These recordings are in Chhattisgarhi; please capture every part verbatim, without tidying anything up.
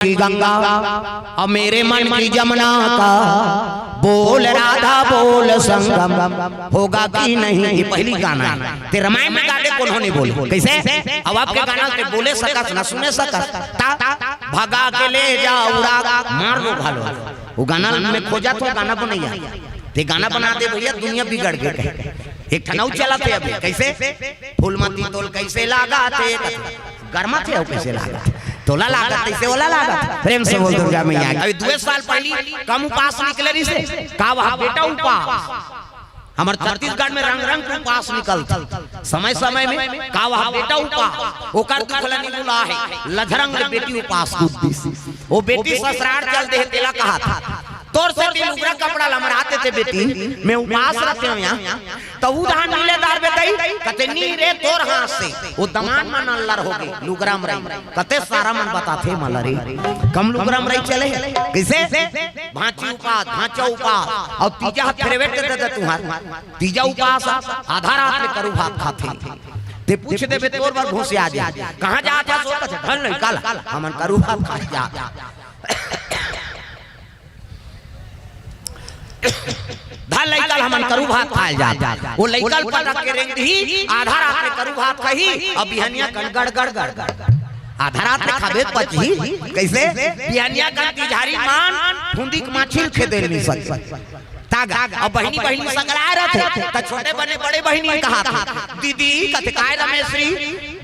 की गंगा और मेरे मन की जमुना का, बोल राधा बोल संगम, होगा कि नहीं। ये पहली गाना है। ते रामायण में गाने कोनो नहीं बोले। कैसे? अब आपके गाना ते बोले सकस, ना सुने सकस। ता भगा के ले जा उड़ा, मार दो घालो। वो गाना में खोजा तो गाना को नहीं आया। ते गाना बना दे भैया, दुनिया बिगड़ गई कहे। एक ठन अउ चलत हे अभी, कैसे? फूल मती तोल कैसे लागत हे? गरमा थे हो कैसे लागत? तोला लागत, कैसे ओला लागत? प्रेम से बोल दुर्गा मैया की। अभी दुए साल पहली कम उपास निकले रहिसे, का वह बेटा उपास। हमर छत्तीसगढ़ में रंग रंग के उपास निकलथे। समय समय में का वह बेटा उपास, ओकर दुख ल निगुला हे। लझरंग ले बेटी उपास कूद दिस। वो बेटी ससुरार चल दे हे, तेला कहा था, तोर सेती लुगरा कपड़ा ल मरा देते बेटी, मैं उपास रहते हो यहाँ। तो उधान मिले दार बेटई, कते नी रे तोर हाथ से। वो दमान मन अल्लर हो गए, लुगरा मरई। कते सारा मन बताथे मला रे। कम लुगरा मरई चले, कैसे? भांची उपास, भांचा उपास, और तीजा हाथ फेरवे दे दे तुहार। तीजा उपास, आधा रात में करू भात खाथे। ते पूछ देबे तोर बर घोंसे आ जाए। कहाँ जात हस? धन नहीं काल, हमन करू भात खाए जात। धन लइका ल हमन करू भात खाए जात। वो लइका ल पटक के रेंग दिही, आधा रात में करू भात खाही, अब बिहनिया कन गड़ गड़ गड़ गड़। आधा रात में खाबे पचही, कैसे? बिहनिया कन तिझारी मान, फुंदी के माछी ल खेदे ल नी सके। तागा, अब बहिनी बहिनी संगलाए रहथे, त छोटे बने बड़े बहिनी कहा था, दीदी, कथे काय रमेश्री,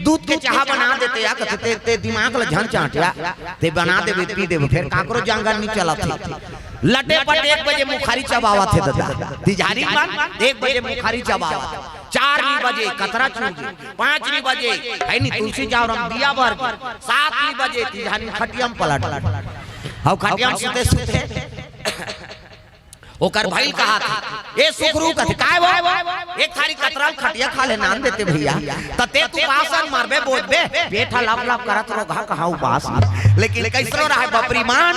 दूध के चाहा बना देते या, कथे ते, ते दिमाग ल झन चांटिया, ते बना देबे, पी देबे, फेर काकरो जांगर नी चलत हे। लटे पट एक बजे मुखारी चबावत हे दादा, तिझारी मन एक बजे मुखारी चबावत, चार नी बजे कतरा चूर गे, पाँच नी बजे है नी तुलसी चावरम दिया बर गे, सात नी बजे तिझारी खटिया म पलट गे। हव खटिया म सुते सुते ओकर भाई कहा था, ए सुखरू कथे, काय वो? एक थारी कतरा ल खटिया खा ले नान देते भैया। त ते तू बासन मरबे बोझबे, पेट ह लप लप करत रोगहा कहाँ उपास में। लेकिन कैसरो रहे बपरी मान,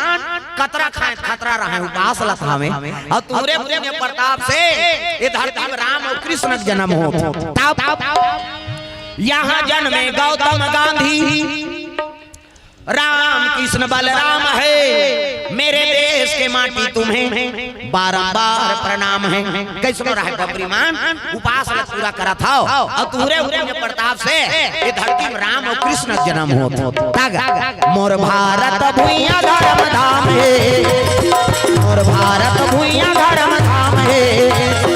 कतरा खाए खतरा रहे उपास ल खावे। और तुहरे पुण्य प्रताप से ये धरती में राम और कृष्ण के जन्म हो। तब यहाँ जन्मे गौतम गांधी, राम कृष्ण बलराम है, मेरे देश के माटी तुम्हें बारंबार प्रणाम है। कैसनो रहे बपरी मान, उपास ल पूरा करत हव, और तुहरे पुण्य प्रताप से ये धरती में राम और कृष्ण जन्म होत। तागा, मोर भारत भुइयां धर्म धाम हे, मोर भारत भुइयां धर्म धाम हे,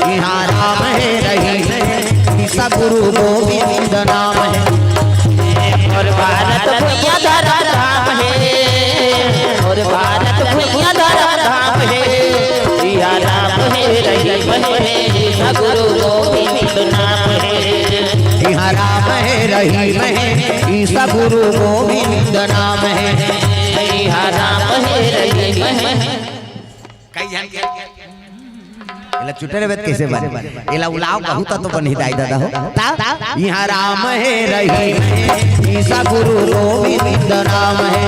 इहाँ राम हे रहीम हे, ईसा गुरु गोविंद नाम हे। मोर भारत भुइयां धर्म धाम हे, मोर भारत भुइयां धर्म धाम हे, इहाँ राम हे रहीम हे, ईसा गुरु गोविंद नाम हे। इहाँ राम हे रहीम हे, ईसा गुरु गोविंद नाम हे। इहाँ राम हे रहीम हे। कई झन के एला चुटे रहबे त कैसे बने? एला उलाव कहू त तो बनही दाई ददा हो। ता? इहाँ राम हे रहीम हे, ईसा गुरु गोविंद नाम हे।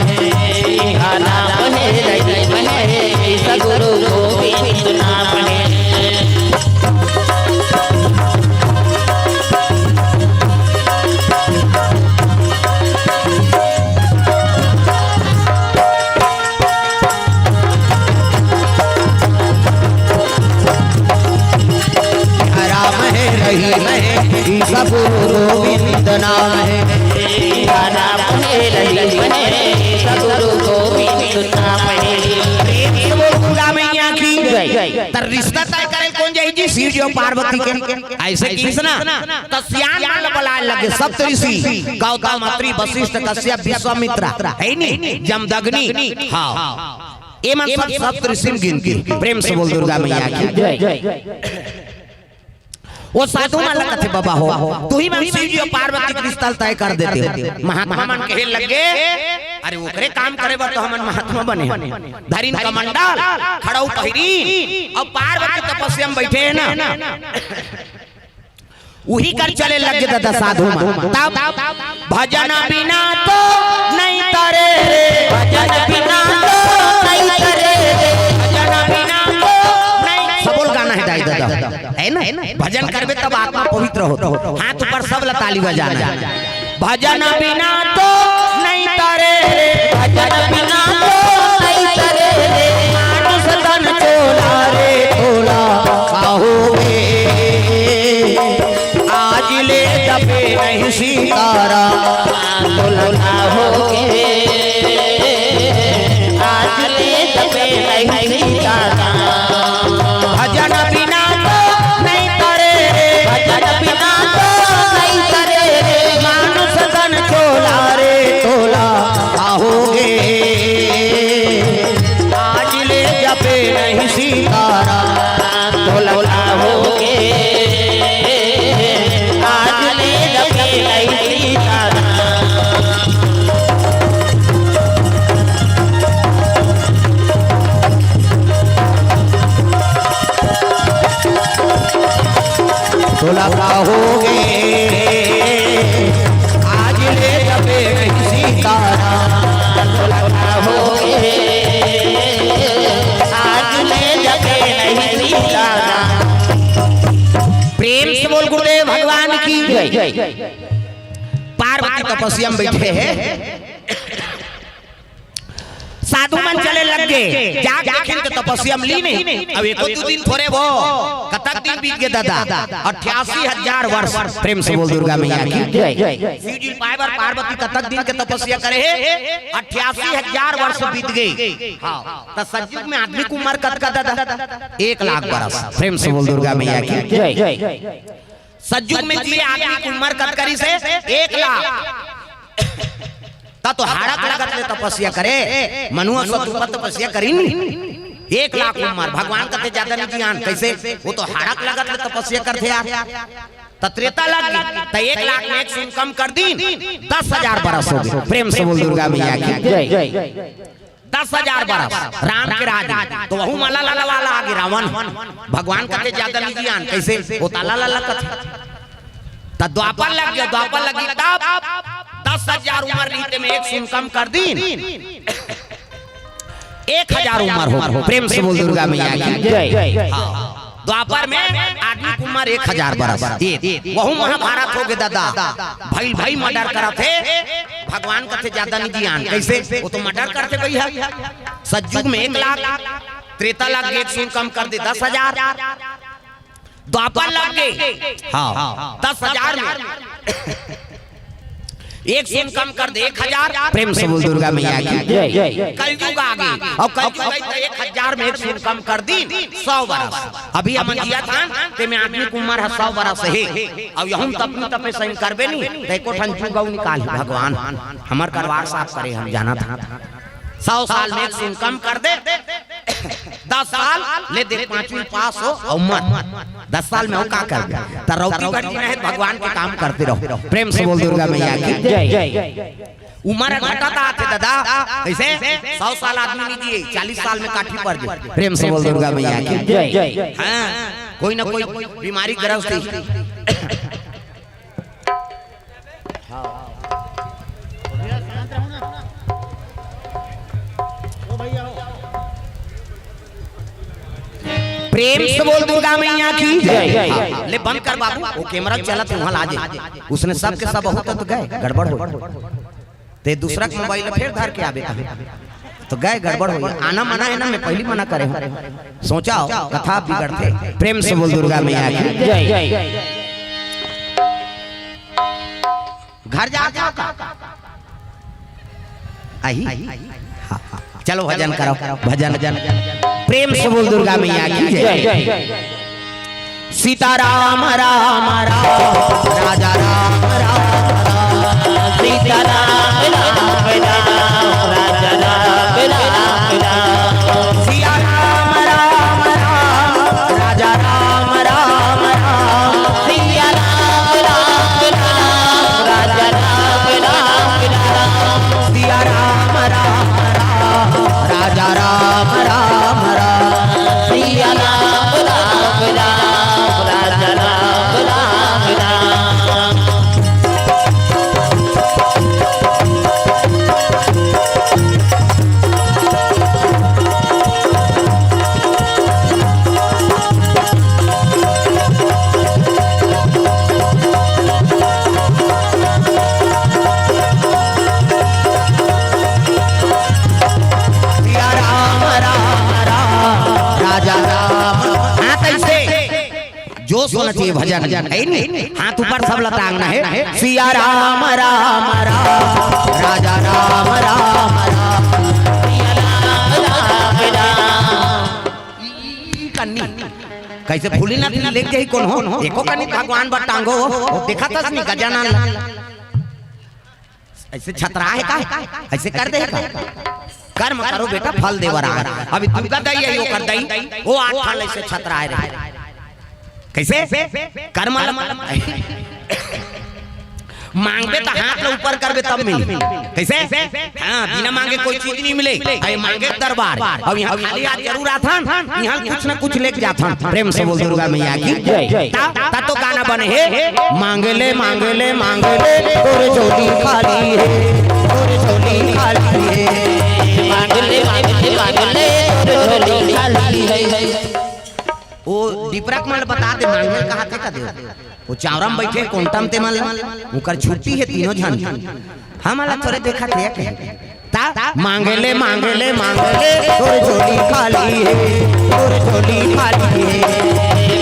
इहाँ राम हे रहीम हे, ईसा गुरु गोविंद नाम हे। राम हे रहीम हे, ईसा गुरु गोविंद नाम हे। राम हे रहीम हे, ईसा गुरु गोविंद नाम हे। प्रेम से बोल दुर्गा मैया की जय। त रिश्ता तय करे कोन जाही जी? शिव जी और पार्वती के। ऐसे किस ना? त सियान मन ल बलाए लगे सप्त ऋषि, गौतम, अत्रि, वशिष्ठ, कश्यप, विश्वामित्र, है नी? जमदग्नि, हाँ। ये मन सब सप्त ऋषि म गिनती। प्रेम से बोल दुर्गा मैया की जय। वो साधु मन ल कथे, बाबा हो, तुही मन शिव जी और पार्वती के रिश्ता ल तय कर देते हो। महात्मा मन कहे लगे, अरे ओकरे काम करे बर तो हमन महात्मा बने हन। धरिन कमंडल, खड़ाऊ पहिरी, और पार्वती तपस्या में बैठे हैं ना। उही कर चले लगे दादा साधु मन। तब भजन बिना तो नहीं तरे रे, भजन बिना तो नहीं तरे रे, भजन बिना तो नहीं। सबोल गाना हे दाई ददा, है ना? भजन करबे तब आत्मा पवित्र होथे। हाथ ऊपर सब ला ताली बजाना हे। भजन बिना तो नहीं तरे रे, भजन बिना तो नहीं सीताराम। भजन बिना तो नहीं तरे, भजन बिना तो नहीं तरे। मानुष तन चोला रे तोला पाहोगे। आज ले जपे नहीं सीताराम, तोला पाहोगे। आज ले जपे नहीं सीताराम। तोला पाहोगे, आज ले जपे नहीं सीताराम। तोला पाहोगे, आज ले जपे नहीं सीताराम। प्रेम से बोल गुरुदेव भगवान की जय। पार्वती तपस्या में बैठे हैं। साधु मन चले लग गे, जाग देखिन त तपस्या म लीन हे। अब एको दू दिन थोरे वो, कतक दिन बीत गे दादा? अट्ठासी हजार वर्ष। प्रेम से बोल दुर्गा मैया की जय। शिव जी पाए बर पार्वती कतक दिन के तपस्या करे हे? अट्ठासी हजार वर्ष बीत गे। हाँ, त सतयुग में आदमी के उम्र कतका दादा? एक लाख बरस। प्रेम से बोल दुर्गा मैया की जय। सतयुग में जी आदमी के उम्र कतका रिहिस हे? एक लाख। त तो हाड़क लगत ले तपस्या करे, मनुआ सतुपा तपस्या करिन। एक लाख उम्र, भगवान कथे ज्यादा नहीं जियान, कैसे? वो तो हाड़क लगत ले तपस्या करथे यार। त त्रेता लग गे, त एक लाख में एक शून्य कम कर दीन, दस हजार बरस हो गे। प्रेम से बोल दुर्गा मैया की जय। दस हजार बरस राम के राज में, त वहू म आला लाला वाला आगे रावण। भगवान कथे ज्यादा नहीं जियान, कैसे? वो त आला लाला कथे। त द्वापर लग गे, द्वापर लग गे तब दस हजार उम्र रिहिस तेमे एक शून्य कम कर दीन, एक हजार उम्र हो गे। प्रेम से बोल दुर्गा मैया की जय। हाँ। द्वापर में आदमी के उम्र एक हजार बरस। ये, वहू महाभारत हो गे दादा। भइल भइल murder करत हे, भगवान कथे ज्यादा नहीं जियान। कैसे? वो तो murder करथे भैया। सतयुग में एक लाख, त्रेता लग गे एक शून्य कम कर दे दस हजार, द्वापर लग गे हाँ, दस हजार में एक शून्य कम कर दे एक हजार। प्रेम से बोल दुर्गा मैया की जय। कलयुग आ गे, अउ कलयुग आई त एक हजार में एक शून्य कम कर दीन, सौ बरस। अभी हमन जियत हन, तेमे आदमी के उम्र ह सौ बरस हे। अउ यहू तपनी तपे सही करबे नहीं, त एको ठन जुग अउ निकालही भगवान। हमर करवार साफ करे, हम जानत हन। सौ साल में एक शून्य कम कर दे, दस साल ले दे, पांचवी पास हो अउ मर। दस साल में अउ का कर दे? त रौती भर जीना हे, भगवान के काम करते रहो। प्रेम से बोल दुर्गा मैया की जय। उम्र घटत आथे दादा, कैसे? सौ साल आदमी नहीं जिए, चालीस साल में काठी पड़ जाए। प्रेम से बोल दुर्गा मैया की जय। हाँ, कोई ना कोई बीमारी ग्रस्त ही। प्रेम से बोल दुर्गा मैया की जय। हाँ, ले बंद कर बाबू, वो camera चलत हे, वहाँ लाजे। उसने सब के सब बहुत तो गए, गड़बड़ हो। ते दूसरा के mobile फेर धर के आबे कहे, त गए गड़बड़ हो। आना मना हे ना, मैं पहली मना करे हूँ। सोचा हो, कथा बिगड़थे। प्रेम से बोल दुर्गा मैया की जय। घर जा जाओ का? आही? हाँ, हाँ। चलो भजन करो, भजन, भजन। प्रेम से बोल दुर्गा मैया की जय। सीताराम राम राम, राजा राम राम राम। सीताराम राम राम, राजा राम राम राम। सिया राम राम राम, राजा राम राम राम। सिया राम राम राम, राजा राम राम राम। सिया राम राम राम, राजा राम राम राम। सिया राम राम राम, राजा राम राम राम। सिया राम राम राम, राजा राम। हाँ, कैसे? जोश होना चाहिए भजन, है नहीं? हाथ ऊपर सब लतांगना है। सिया राम राम राम, राजा राम राम राम। सिया राम राम राम, कइसे फूली ना लेग जाही कोनो? एको कनी भगवान बर टांगो, ओ देखत हस नी गजानन ला। अइसे छतरा हे का? अइसे कर दे हे का? कर्म करो बेटा, फल दे बर आए। अभी दुर्गा दाई हे, ओकर दाई, ओ आठ ठन अइसे छतराए रहे। कइसे? कर्म ल-, मांगबे त हाथ ल ऊपर करबे तब मिलही। कइसे? हाँ, बिना मांगे कोई चीज नइ मिले। अरे मांगे दरबार। अउ इहाँ खाली हाथ जरूर आथन, इहाँ कुछ न कुछ लेके जाथन। प्रेम से बोल दुर्गा मैया की जय। ता, ता तो गाना बने हे, मांग ले, मांग ले, मांग ले, तोर झोली खाली हे, तोर झोली खाली हे। मांग ले, मांग ले, मांग ले, तोर झोली खाली हे। ओ डिपरा के मन ल बता दे, मांगे ल कहाथे का देव। ओ चावरा म बइठे कोंटा म ते मन ल, उंकर छुट्टी हे तीनों झन। हमन ल थोरे देखत हे कहे। ता मांग ले, मांग ले, मांग ले, तोर झोली खाली हे, तोर झोली खाली हे।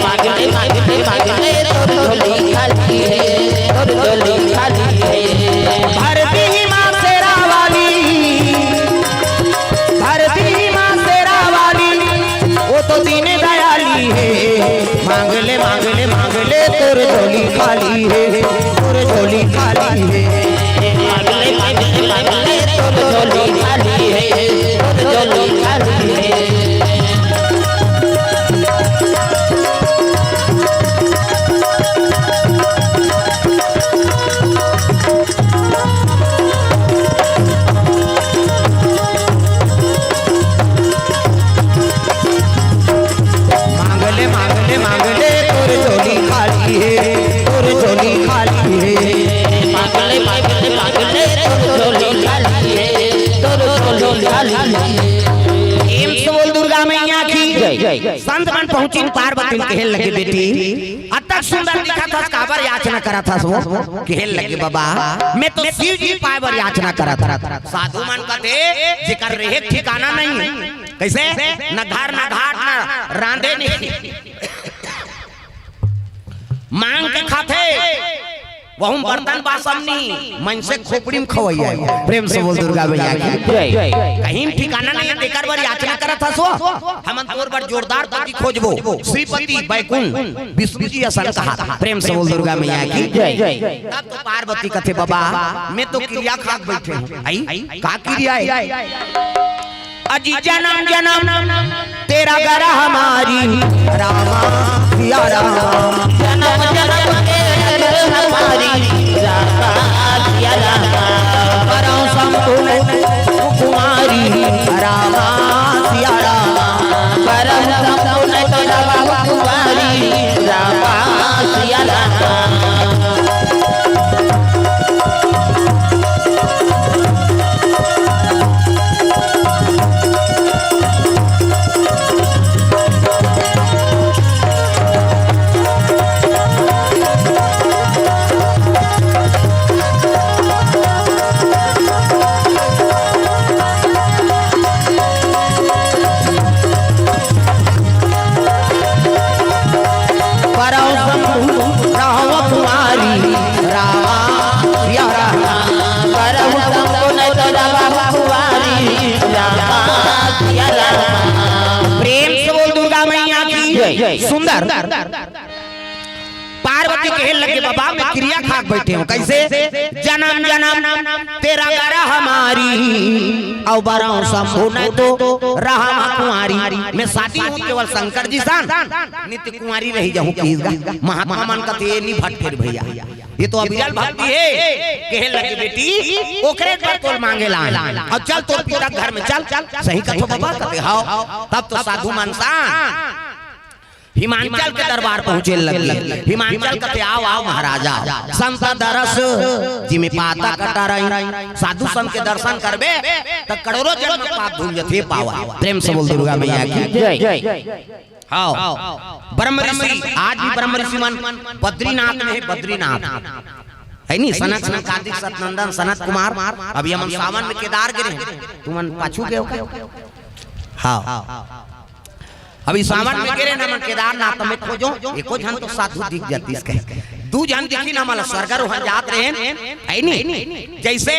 मांग ले, मांग ले, मांग ले, तोर झोली खाली हे, तोर झोली खाली हे। भर दीही माँ शेरा वाली, भर दीही माँ शेरा वाली, ओ तो दीन दयाली हे। मांग ले, मांग ले, मांग ले, तोर झोली खाली हे, तोर झोली खाली हे। मांग ले, मांग ले, मांग ले, तोर झोली खाली हे, तोर झोली खाली हे। मांग ले, मांग ले, मांग ले, तोर झोली खाली हे, तोर झोली खाली हे। मांग ले, मांग ले, मांग ले, तोर झोली खाली हे, तोर झोली खाली हे। प्रेम से बोल दुर्गा मैया की जय। संत मन पहुंचिन पार्वती ल कहे लगे, बेटी, अतक सुंदर दिखत हस, काबर याचना करत हस वो? कहे लगे, बाबा, मैं तो शिव जी पाए बर याचना करत हस। साधु मन कथे, जेकर रेहे ठिकाना नहीं। कइसे? न घर, न घाट, न रांधे नहीं। मांग के खाथे, वहू म बर्तन बासन नहीं, मनसे खोपड़ी म खवइया हे। प्रेम से बोल दुर्गा मैया की जय। कहीं ठिकाना नहीं, तेकर बर याचना करत हस वो। हमन तोर बर जोरदार पति खोजबो, श्रीपति बैकुंठ विष्णु जी असन कहा। प्रेम से बोल दुर्गा मैया की जय। तब तो पार्वती कथे, बाबा, मैं तो किरिया खा के बइठे हंव। आई, का किरिया हे? अजी जनम जनम तेरा गरह मारी, रामा सिया रामा। जनम जनम तेरा गरह मारी, रामा सिया रामा। परम संपूर्ण कुमारी, रामा सिया रामा। परम संपूर्ण तेरा कुमारी, रामा सिया रामा। परम शंभु राम कुमारी, रामा सिया रामा। परम शंभु नहीं तो रामा कुमारी, रामा सिया रामा। प्रेम से बोल दुर्गा मैया की जय। सुंदर। पार्वती कहे लगे, बाबा, मैं किरिया खा के बइठे हंव। कइसे? जनम जनम तेरा गरह मारी, अउ बरंव शंभु नहीं तो रहंव कुंवारी। मैं शादी हंव केवल शंकर जी सन, नित्य कुंवारी रहि जाहूं किहिस गा। महात्मा मन कथे, ए नी भटके रे भइया, ये तो अविरल भक्ति हे। कहे लगे, बेटी, ओकरे बर तोला मांगे लान, अउ चल तोर पिता घर में चल। सही कथंव बाबा? कथे, हव। तब तो साधु मन सन हिमांचल के दरबार पहुंचे लगे। हिमांचल कथे, आव, आव महाराज, आव। संत दरस जिमि पातक टरई। साधु संत के दर्शन करबे त करोड़ों जन्म के पाप धुल जथे पावन। प्रेम से बोल दुर्गा मैया की जय। हव। ब्रह्म ऋषि, आज भी ब्रह्म ऋषि मन बद्रीनाथ में हे, बद्रीनाथ। हे नी, सनत सनकादिक सतनंदन सनत कुमार। अभी हमन सावन में केदार गे रहेन, तुमन पाछू गे हो का? हव। अभी सावन में गे रहेन हमन केदारनाथ में, खोजों, एको झन तो साधु दिख जातिस कहे। दू झन दिखिन, हमन ला स्वर्गारोहण जात रहेन, हे नी? जइसे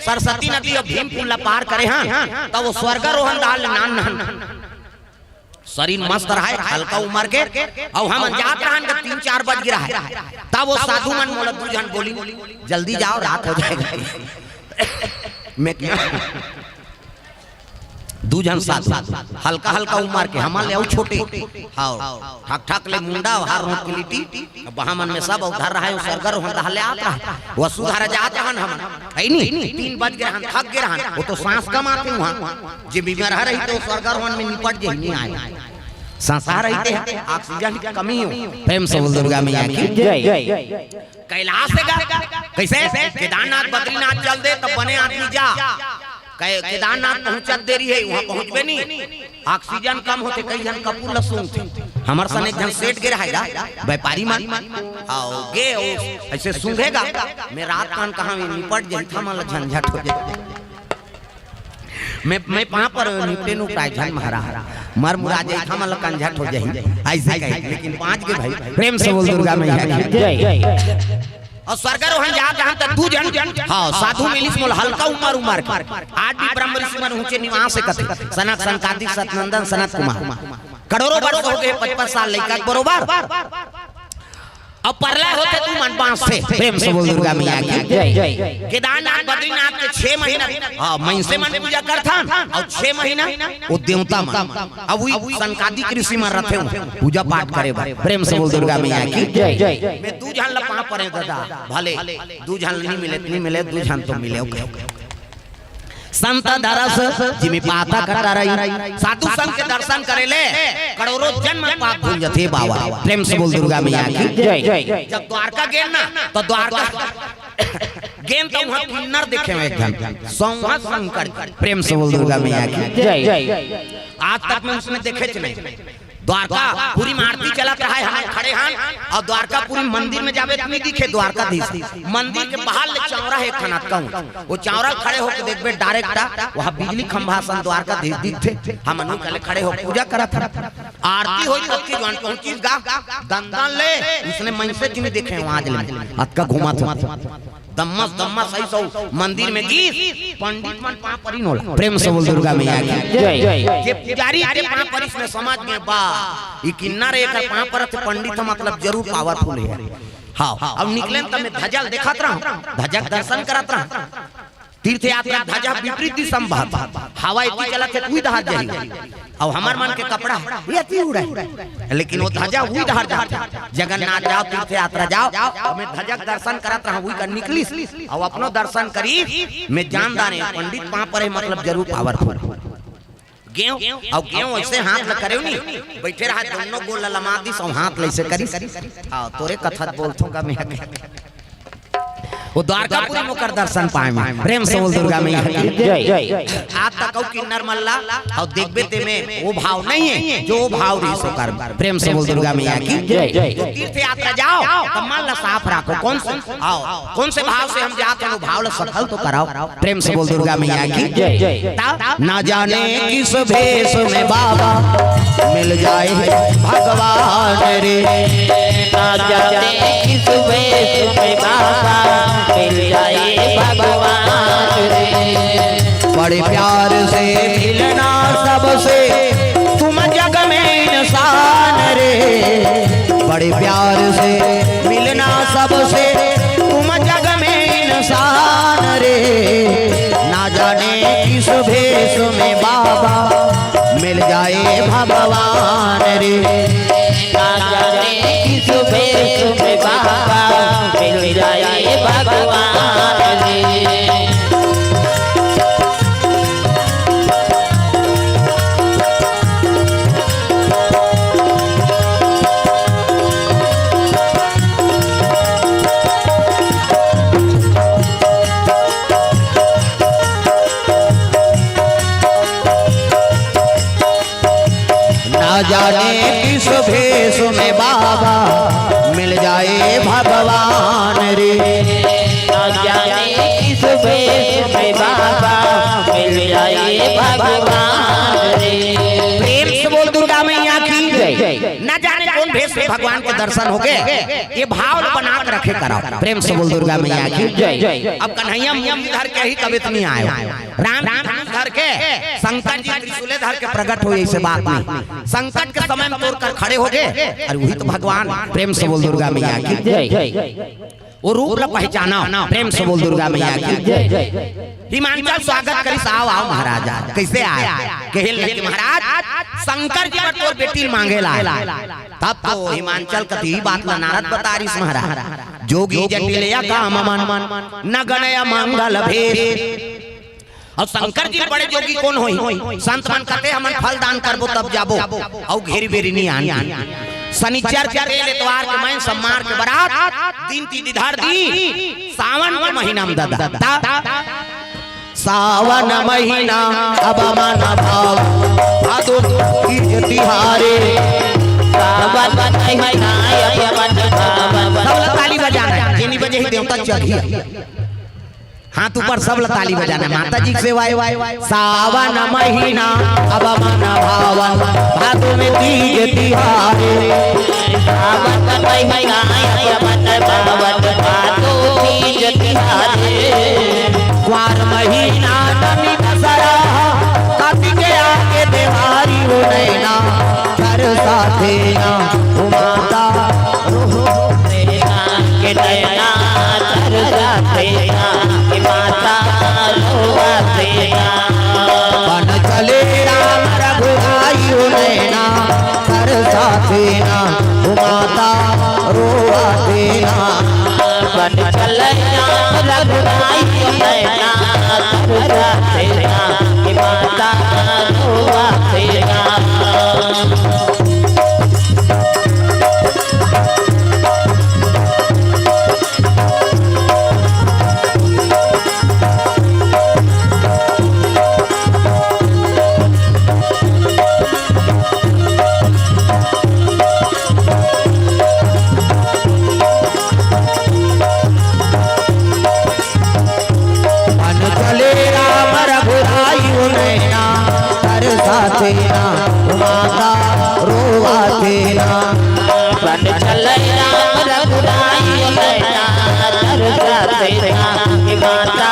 सरस्वती नदी अउ भीमपुर ला पार करे हन, त ओ स्वर्गारोहण डाहर ले नान नान शरीर मस्त रहय, हल्का उमर के। अउ हमन जात रहन के तीन चार बज गे रहय, तब वो साधु मन मोला दू झन बोलिन, "जल्दी जाओ, रात हो जाएगा।" मैं क्या, दू झन साधु, हल्का हल्का उमर के, हमन ले अउ छोटे, हाँ, ठक ठक ले मुंडा, हार रोट के लिट्टी, अब हमन में सब उधर रहय, वो सरगर होन रहले आत रहय, वो सुधारा जात रहन हमन, है नी? तीन बज गे रहन, थक गे रहन, वो तो सांस कम आथे उहाँ, जे बीमार रही तो सरगर होन में निपट जे नहीं आए, सांस आ रही थे, ऑक्सीजन की कमी हो। प्रेम से बोल दुर्गा मैया की जय। कैलाश से गा, कैसे? केदारनाथ बद्रीनाथ चल दे तब बने आदमी जा। कै-, केदारनाथ पहुंचत देरी है, वहां पहुंचबे नहीं। ऑक्सीजन कम होथे, कई झन कपूर ल सूंघथे। हमर सन एक झन सेठ गे रहय गा, व्यापारी मन। आओ, गे, ओ, ऐसे सूंघे गा। मैं रात कान कहाँ में निपट जाही, हमन ल झंझट हो जाही। मैं, मैं पाँव पर निपटे नु प्राय झन महाराज। मर मुरा जाही, हमन ल कंझट हो जाही। ऐसे कहे, लेकिन बाँच गे भाई। प्रेम से बोल दुर्गा मैया की जय। अउ सरगर होन जात रहन त दू झन, हाँ, साधु मिलिस मोला हल्का उमर उमर के। आज भी ब्रह्म ऋषि मन ऊंचे निवास हे कथे। सनक सनकादिक सतनंदन सनत कुमार। करोड़ों वर्ष हो गे, पचपन साल लइका के बरोबर। अउ परलय होथे त ओ मन बाँचथे। प्रेम से बोल दुर्गा मैया की जय। केदारनाथ बद्रीनाथ के छह महीना, हाँ, मइनसे मन पूजा करथन, अउ छह महीना वो देवता मन। अब वही सनकादिक ऋषि मन रथे, पूजा पाठ करे बर। प्रेम से बोल दुर्गा मैया की जय। मैं दू झन ल पाँव परे दादा, भले दू झन नहीं मिले, नहीं मिले, दू झन तो मिले, ओके। संत दरस जिमि पातक टरई, साधु संत के दर्शन करे ले करोड़ों जन्म पाप धुल जथे बाबा। प्रेम से बोल दुर्गा मैया की जय। जब द्वारका गेन ना, तो द्वारका गेन तो वहाँ किन्नर देखे हुए एक झन, सौंहा शंकर। प्रेम से बोल दुर्गा मैया की जय। आज तक मैं उसने देखे च नहीं। द्वारकापुरी में आरती चलत रहय, हमन खड़े हन, अउ द्वारकापुरी मंदिर में जाबे त नहीं दिखे द्वारकाधीश। मंदिर के बाहर ले चौरा हे एक ठन अतका ऊँच। वो चौरा खड़े होके देखबे direct, वहाँ बिजली खंभा सन द्वारकाधीश दिखथे। हमन ओ कले खड़े हो पूजा करत हन। आरती होई त ओतकी जुवार पहुँचिस गा, दंदन ले, उसने मइनसे च नहीं देखे, वहाँ आज ले अतका घूमत हो। दम्मस दम्मस अइस अउ मंदिर में गीस, पंडित मन पाँव परिन ओला। प्रेम से बोल दुर्गा मैया की जय। जे पुजारी के पाँव परिस में समझ में बा, ई किन्नर एकर पाँव परत हे, पंडित ह, मतलब जरूर powerful हे। हाँ, अब निकलेन त मैं ध्वजा ल देखत रहूं, ध्वजा के दर्शन करत रहूं। तीर्थ यात्रा ध्वजा विपरीत दिशा में बहत, हवा एती चलत हे, उही डहर जाही। अउ हमर मन के कपड़ा एती उड़े, लेकिन वो ध्वजा उही डहर जाथे। जगन्नाथ जाओ, तीर्थ यात्रा जाओ, अउ मैं ध्वजा के दर्शन करत रहूं, उही कर निकलिस, अउ अपनो दर्शन करिस, मैं जान डारेंव पंडित पाँव परे, मतलब जरूर powerful। गेंव, अउ गेंव ऐसे हाथ ल करेव नी, बइठे रहय, दोनों गोड़ ल लमा दिस, अउ हाथ ल ऐसे करिस। हाँ, तोरे कथा बोलथों का मैं। वो द्वारकापुरी में ओकर दर्शन पाए में। प्रेम से बोल दुर्गा मैया की जय। आज तक अउ किन्नर मन ला अउ देखबे ते में वो भाव नहीं हे, जो भाव रहिस ओकर। प्रेम से बोल दुर्गा मैया की जय। तो तीर्थ यात्रा जाओ, त मन ला साफ राखो। कौन से, आओ, कौन से भाव से हम जात हन, वो भाव ला सफल तो कराओ। प्रेम से बोल दुर्गा मैया की जय। ता ना जाने किस भेष में बाबा मिल जाए भगवान रे। ना जाने किस भेष में बाबा मिल जाए भगवान रे। बड़े प्यार से मिलना सबसे तुम जग में इंसान रे। बड़े प्यार से मिलना सबसे तुम जग में इंसान रे। ना जाने किस भेष में बाबा मिल जाए भगवान रे। ना जाने किस भेष में बाबा मिल जाए भगवान रे। ना जाने किस भेष में बाबा मिल जाए भगवान रे। ना जाने किस भेष में बाबा मिल जाए भगवान रे। प्रेम से बोल दुर्गा मैया की जय। ना जाने कौन भेष में भगवान के दर्शन होगे, ये भाव ल बना के रखे कराओ। प्रेम से बोल दुर्गा मैया की जय। अब कन्हैया मूर्ति धर के ही कभी तो नहीं आयो, राम धनुष धर के शंकर जी त्रिशूले धर के प्रकट होय, अइसे बात नहीं। संकट के समय में तोर कर खड़े हो गए, अरे वही तो भगवान। प्रेम से बोल दुर्गा मैया की। जय। वो रूप ला पहचाना, प्रेम से बोल दुर्गा मैया की। जय। हिमांचल स्वागत करिस, "आओ, आओ महाराज, आओ।" कैसे आए? कहे लगे, "महाराज, शंकर जी बर तोर बेटी मांगे ला।" तब तो हिमांचल कति बात ला नारद बता रिस महाराज, "जोगी जटिल या काम मन, न गणय मंगल भेष।" अउ शंकर जी बड़े जोगी कोन होही? संत मन कथे, "हमन फल दान करबो तब जाबो।" अउ घेरी बेरी नी आन। शनिचर के तेल एतवार के मैं सम्मार के बरात, दिन तिथि धर दी, सावन के महीना में ददा। ता-, सावन महीना अब मन भाव, भादो तीज तिहारे। सावन महीना अब मन भाव। सब ला ताली बजाना हे, जेनी बजे ही देवता चढ़ी। हाथ ऊपर, सब ला ताली बजाना हे, माता जी के सेवा हे। सावन महीना अब मन भावन, भादो में तीज तिहारे। सावन महीना अब मन भावन, भादो तीज तिहारे। क्वार महीना नमी दसरा, कातिक आगे देवारी हो नैना, तरसा देना, ओ माता, रो देना, के नैना तरसा देना, के माता रोवा देना। बन चले राम रघुराई हो नैना, तरसा देना, ओ माता रोवा देना। बन चले राम रघुराई हो नैना, तरसा देना, के माता रोवा देना। बन चले राम रघुराई हो नैना, तरसा देना, ओ माता रोवा देना। बन चले राम रघुराई हो नैना, तरसा देना, ओ माता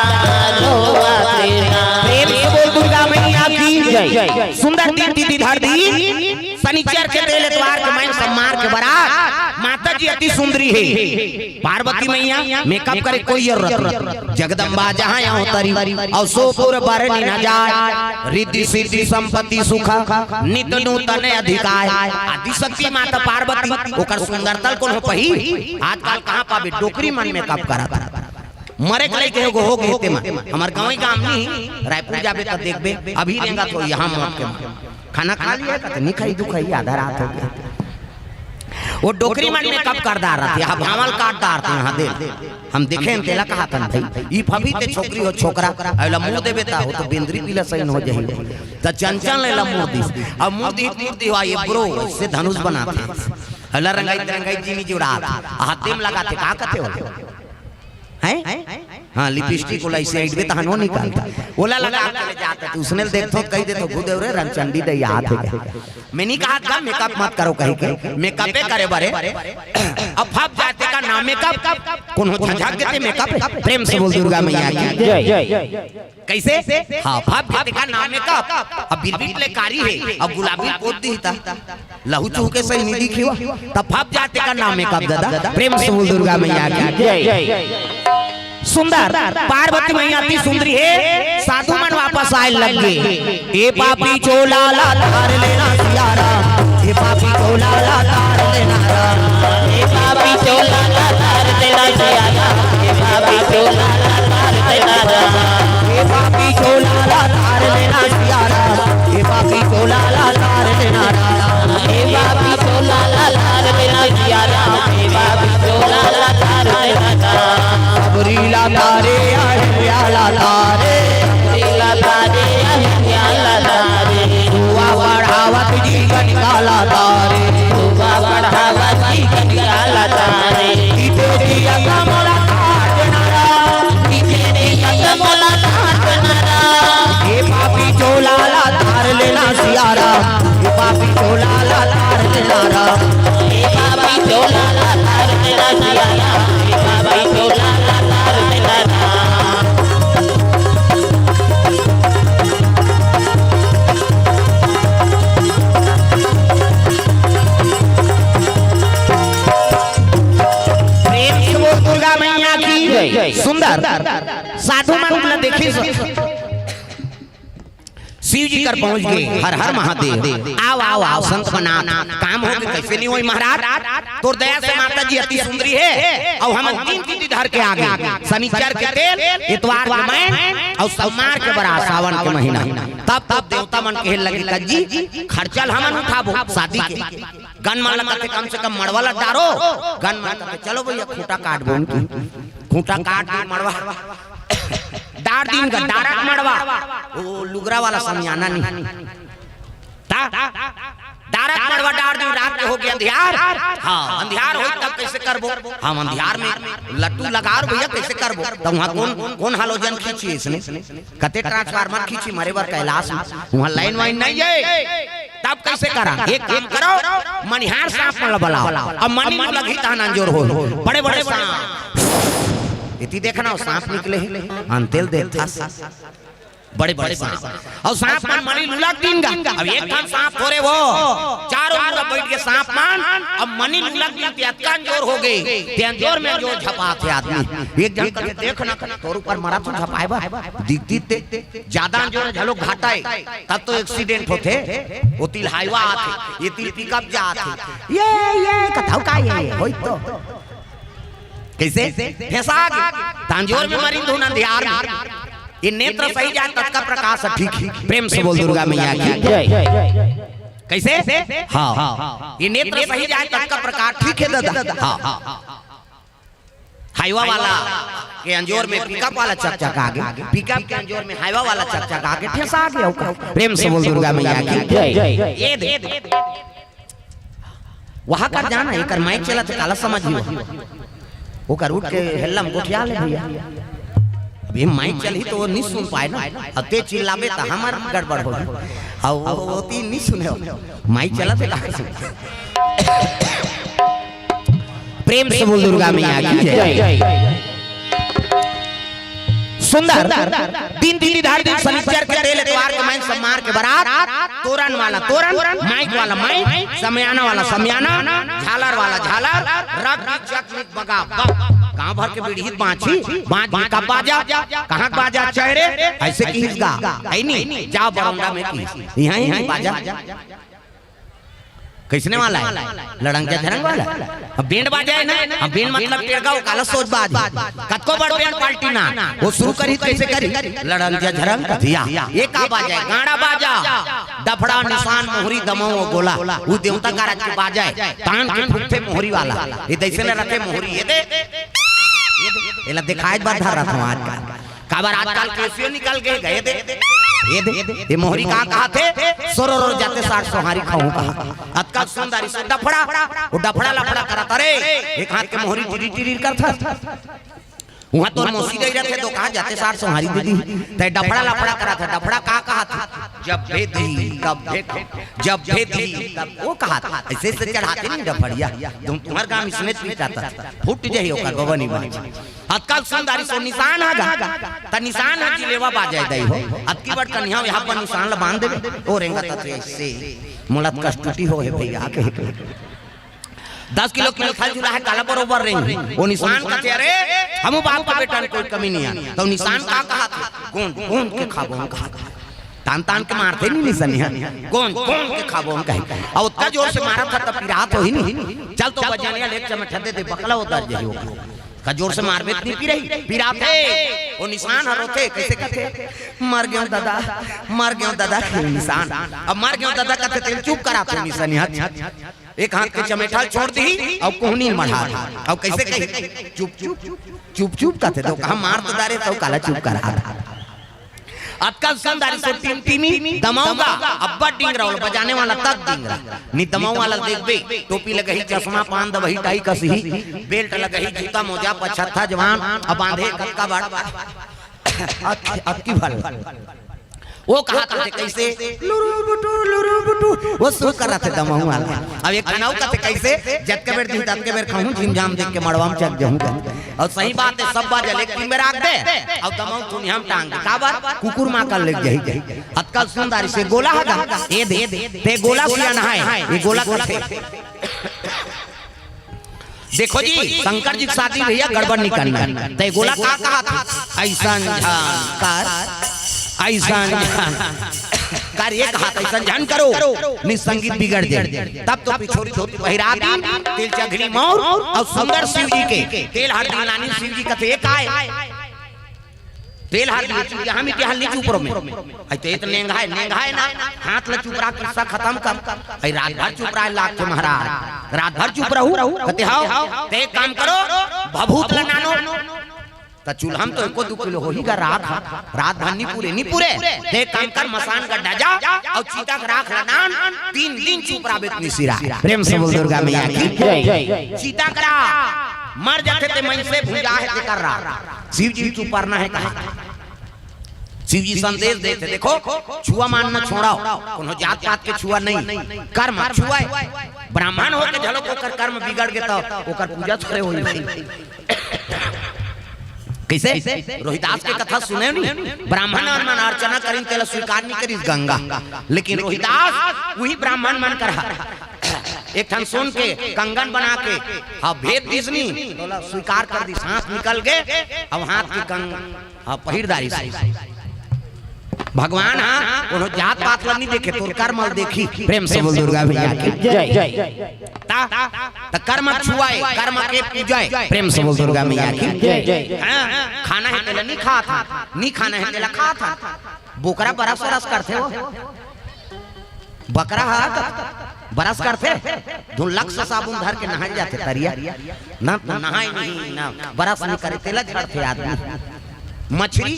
रोवा देना। प्रेम से बोल दुर्गा मैया की जय। सुंदर दिन तिथि धर दी, शनिचर के तेल एतवार के मैं सम्मार के बरात, माता जी अति सुंदरी हे। पार्वती मैया मेकअप करे कोई जरूरत नहीं। जगदम्बा जहाँ यहाँ उतरी, अउ सो पुर बरनि न जाय, रिद्धि सिद्धि संपत्ति सुख, नित नूतन अधिकाय। आदिशक्ति माता पार्वती, ओकर सुंदरता ल कोनो पही? आजकल कहाँ पाबे, डोकरी मन मेकअप करत। मरे के लइके एगो हो गे तेमा। हमर गाँव ही गाँव नहीं, रायपुर जाबे त देखबे, अभी रेंगत हो यहाँ मौत के मारे। खाना खा लिया का? त नहीं खाई, दुखाई, आधा रात हो गया। वो डोकरी मन मेकअप कर डारथे, यहाँ भांवल काट डारथे, यहाँ दे। हम देखे हन, तेला कहाथन भाई, ई फफी ते छोकरी हो छोकरा, अइला मुँह देबे ता, वो तो बेंदरी पीला सही हो जाही। त चंचल एला मुँह दिस, अब मुँह दी, मुँह दिवा, ये ब्रो, से धनुष बनाथे। अइला रंगाई, रंगाई जी नी जुड़ात, हाथे में लगाथे, का कथे हो? हैं? हाँ, लिपस्टिक ओला अइसे अइबे तहन वो निकालता। ओला लगा के ले जाता, त उसने देखथो, कहि देथो, "खुद रे रंगचंडी दे याद है।" मैं नहीं कहा था मेकअप मत करो कहि के, मेकअपे करे बरे। अब फप जाते का नाम मेकअप, कोनो झंझक देते मेकअप। प्रेम से बोल दुर्गा मैया की। जय। कैसे? हाँ, फप जाते का नाम मेकअप। अब बिरबिट ले कारी है, अब गुलाबी पोत दी था। लहू चूह के सही निधि खिवा, तब फप जाते का नाम मेकअप दादा। प्रेम से बोल दुर्गा मैया की। जय। सुंदर, पार्वती मैया अति सुंदरी हे, साधु मन वापस आए लग गे। ए पापी चोला ला तार लेना सियारा, ए पापी चोला ला तार लेना राम। ए पापी चोला ला तार लेना सियारा, ए पापी चोला ला तार लेना राम। ए पापी चोला ला तार लेना सियारा, ए पापी चोला ला तार लेना राम। ए पापी चोला ला तार लेना सियारा, ए पापी चोला ला तार लेना राम। सबरी ला तारे, अहिल्या ला तारे। सबरी ला तारे, अहिल्या ला तारे। दुआ बढ़ावत जी कनिका ला तारे। दुआ बढ़ावत जी कनिका ला तारे। ई तो जिया का मोला ताज नारा। ई तो जिया का मोला ताज नारा। हे पापी चोला ला तार लेना सियारा। हे पापी चोला ला तार लेना राम। हे पापी चोला ला तार लेना सियारा। हे पापी चोला ला तार लेना राम। साधु मन ला देखिस, शिव जी कर पहुंच गे। हर हर महादेव। आव आव आव संत बनाथ, काम होगे, कइसे नहीं होई महाराज? तोर दया से माता जी अति सुंदरी हे। अउ हमन तीन तिथि धर के आगे, शनिचर के तेल, इतवार के मैन, अउ सोमवार के बरात, सावन के महीना। तब तब देवता मन कहे लगे, "कज्जी, खर्चा ल हमन उठाबो शादी के।" गन मन ला कथे, "कम से कम मड़वा ला डारो।" गन मन कथे, "चलो भैया, खूंटा काटबो।" खूंटा काट के मड़वा डार दिन का, डारक मड़वा, वो लुगरा वाला समियाना नहीं। ता, डारक मड़वा डार दिन, रात के होगे अंधियार। हाँ, अंधियार होई तब कइसे करबो? हम अंधियार में लट्टू लगा रहे भैया, कइसे करबो? तो वहाँ कौन, कौन halogen खींची इसने? कते transformer खींची, मरे बर कैलाश में। वहाँ line वाइन नहीं है। तब कइसे करा? एक काम करो, मनिहार सांप मन ला बलाओ। अब मनी लगही तहन अंजोर हो। बड़े बड़े सांप। इति देखना, वो सांप निकले हे। अंतेल देखथस। बड़े बड़े सांप। अउ सांप मन मनी लुलक दिन गा। अब एक ठन सांप थोरे वो, चारों मुड़ा बइठ के सांप मन, अब मनी लुलक दिन ते अतका अंजोर होगे। ते अंजोर में अंजोर झपाथे आदमी। एक झन कथे, "देख ना, तोर ऊपर मरत हों झपाए बर। दिखती ते, जादा अंजोर घलो घाटा हे, तब तो accident होथे।" ओती ले हाईवा आथे, एती ले pickup जाथे। ये, ये, कथव का ये, होई तो। कइसे? फेंसा गे। त अंजोर में मरिन धुन अंधियार में। ये नेत्र सही जाए ततका प्रकाश ठीक हे। प्रेम से बोल दुर्गा मैया की। जय। कइसे? हाँ। ये नेत्र सही जाए ततका प्रकाश ठीक हे दादा। हाँ। हाईवा वाला के अंजोर में pickup वाला चकचका गे, pickup के अंजोर में हाईवा वाला चकचका गे, फेंसा गे ओकर। प्रेम से बोल दुर्गा मैया की। जय। ये दे। वहाँ कर जाना, एकर mic चलत हे, काला समझियो। ओकर उठ के हेल्लम गोठिया ले भैया। अभी mic चलही तो वो नहीं सुन पाए ना। अब ते चिल्लाबे त हमर गड़बड़ होही। अउ वो, वो ती नहीं सुने हो। Mic चलत हे, काला सुन। प्रेम से बोल दुर्गा मैया की जय। सुंदर। दिन तिथि धर दिन, शनिचर के तेल, एतवार के मैन, सोमवार के बरात, तोरन वाला तोरन, माइक वाला माइक, समियाना वाला समियाना, झालर वाला झालर, रग चक बगा बग। गांव भर के बीड़ी बांची, बांच का बाजा, कहाँ के बाजा चेहरे, अइसे किहिस गा, अइ नहीं, जा बरौंदा में किहिस, इहाँ ही बाजा। कइसने वाला हे? लड़ंग झरंग वाला। अब band बाजा हे ना, अब band मतलब टेड़गा, वो काला सोज बाज। कतको बड़ band पार्टी ना, वो शुरू करी, कइसे करी? लड़ंग झरंग कथिया। ये का बाजा हे? गाड़ा बाजा। डफड़ा, निसान, मोहरी, दमऊ अउ गोला, वो देवता का राज के बाजा हे। तान के फूंकथे मोहरी वाला। ये दइसे ने रखे मोहरी, ये दे। ये दे। एला देखाए बर धर रहा था आज का। काबर आजकल केसियो निकल गे, गए दे। ये दे, ये मोहरी का कहाथे? सोरो रो जाते साठ सोहारी खाऊं कहा। अतका सुंदर इसे डफड़ा, वो डफड़ा लफड़ा करत, अरे, एक हाथ के मोहरी टिरी टिरी करत। वहाँ तोर मौसी गई रहते तो कहा जाते साठ सोहारी दे दी। ते डफड़ा लफड़ा करत हे, डफड़ा का कहाथे? जब भेदी, तब भेद, जब भेदी, तब वो कहाथे। अइसे अइसे चढ़ाथे नहीं डफड़िया। तुम, तुम्हर गांव इसने पीटात हे। फूट जाही ओकर बबनी बाज। अतका सुंदर सो निसान ह गा, त निसान ह जिलेवा बाजे दई हो। अतकी बड़ कन्हैया यहाँ पर निसान ल बांध देबे, ओ रेंगत हे अइसे, मोला कस्तूरी हो हे भैया, कहे के। दस किलो के मिलता जुला हे, काला बरोबर रेंग। ओ निसान कथे, अरे, हमू बाप के बेटा में कोई कमी नहीं हे। त निसान का कहाथे? गोंद, गोंद के खाबो हम कहा। तान तान के मारथे नहीं निसनिया। गोंद, गोंद के खाबो हम कहे। अउ ओतका जोर से मारत हे त पिरात होही नहीं। चल तो बजनिया ले चमेठा दे दे, बकला उतर जाही ओकर। का जोर से मारबे त नहीं पिरही, पिराथे। ओ निसान ह रोथे, कइसे कथे? मर गेंव दादा, मर गेंव दादा, कहे निसान। अब मर गेंव दादा कथे तेला चुप कराथे निसनिया। एक हाथ के चमेठा ल छोड़ दिही, अउ कोहनी ल मढ़ा दिही। अउ कइसे कही? चुप, चुप, चुप, चुप कथे तो कहा मार तो डारे, त काला चुप करा। अतका सुंदर सो टिमटिमी दमऊ गा, अब्बड़ डिंगरा, ओला बजाने वाला तक डिंगरा। नि दमऊ वाला देखबे, टोपी लगही, चश्मा, पान दबही, टाई कसही, बेल्ट लगही, जूता मोजा, पछत्था जवान, अब बांधे कतका बड़। अत-, अतकी भल। वो कहाथे कइसे? लुरु बुटु, लुरु बुटु। वो शुरू करथे दमऊ वाला। अब एक ठन अउ कथे कइसे? जतके बेर दिही, ततके बेर खाहूं, झिमझाम देख के मड़वा में चल जाहूं। अउ सही बात हे, सब बाजा ल एक दिन में राख दे, अउ दमऊ थुनिया में टांग दे। काबर? कुकुर मां कर ले जाही। अतका सुंदर से गोला ह गा, ये दे, ते गोला सियान हे, ये गोला कथे। देखो जी, शंकर जी के शादी भैया गड़बड़ नहीं करना है। तै गोला का कहा था? ऐसन झन कर, ऐसन झन कर, ये कहा था, ऐसन झन करो, नहीं संगीत बिगड़ जाए। तब तो पिछोरी धोती पहिरा दी, तिल चघली मौर और सुंदर शिव जी के तेल हरदी लानी। शिव जी कथे, "ये काय?" तेल हरदी, यहाँ में तेल नहीं चुपरो में। आई तो ये तो नेंगा है, नेंगा है ना, हाथ ला चुपरा, किस्सा खत्म कर। आई रात भर चुप रहा है, लाग के महाराज, रात भर चुप रहू, कहते, "हाव, ते एक काम करो, भभूत ला नानो।" त चूल्हा में तो एको दू किलो होही गा राख, रात भर नहीं पूरे, नहीं पूरे। ते एक काम कर, मसान गड्ढा जा और चिता के राख ला नान, तीन दिन चुप रहा बेतनी सिरा। प्रेम से बोल दुर्गा मैया की जय। चिता करा मर जाते ते मन से भुंजा है तेकर राख। शिव जी चुप करना है कहा। शिव जी संदेश देते, देखो, छुआ मान न छोड़ाओ, कोनो जात पात के छुआ नहीं, कर्म छुआ है। ब्राह्मण होके झलो ओकर कर्म बिगड़ गे तो ओकर पूजा थोड़े होई। कैसे? रोहिदास के कथा सुने नहीं? ब्राह्मण मन अर्चना करिन, तेला स्वीकार नहीं करिस गंगा, लेकिन रोहिदास वही ब्राह्मण मन कर एक ठन सुन के कंगन बना के, हाँ, भेद दिस नहीं, तोला स्वीकार कर दिस, हाथ निकल गए, अब हाथ के कंग हाँ, पहिरदारी से। भगवान हाँ कोनो जात पात ला नहीं देखे, तोर कर्म ला देखी। प्रेम से बोल दुर्गा मैया की जय। ता, ता कर्म छुआए, कर्म के पूजाए। प्रेम से बोल दुर्गा मैया की जय। हाँ, खाना है तेला नहीं खात हा, नहीं खाना है तेला खात हा। बोकरा बरस बरस करथे वो। बकरा हा त बरस करथे, धुन लक्स साबुन धर के नहाए जाथे तरिया। ना तो नहाए नहीं, ना बरस नहीं करे, तेला झड़थे आदमी। मछरी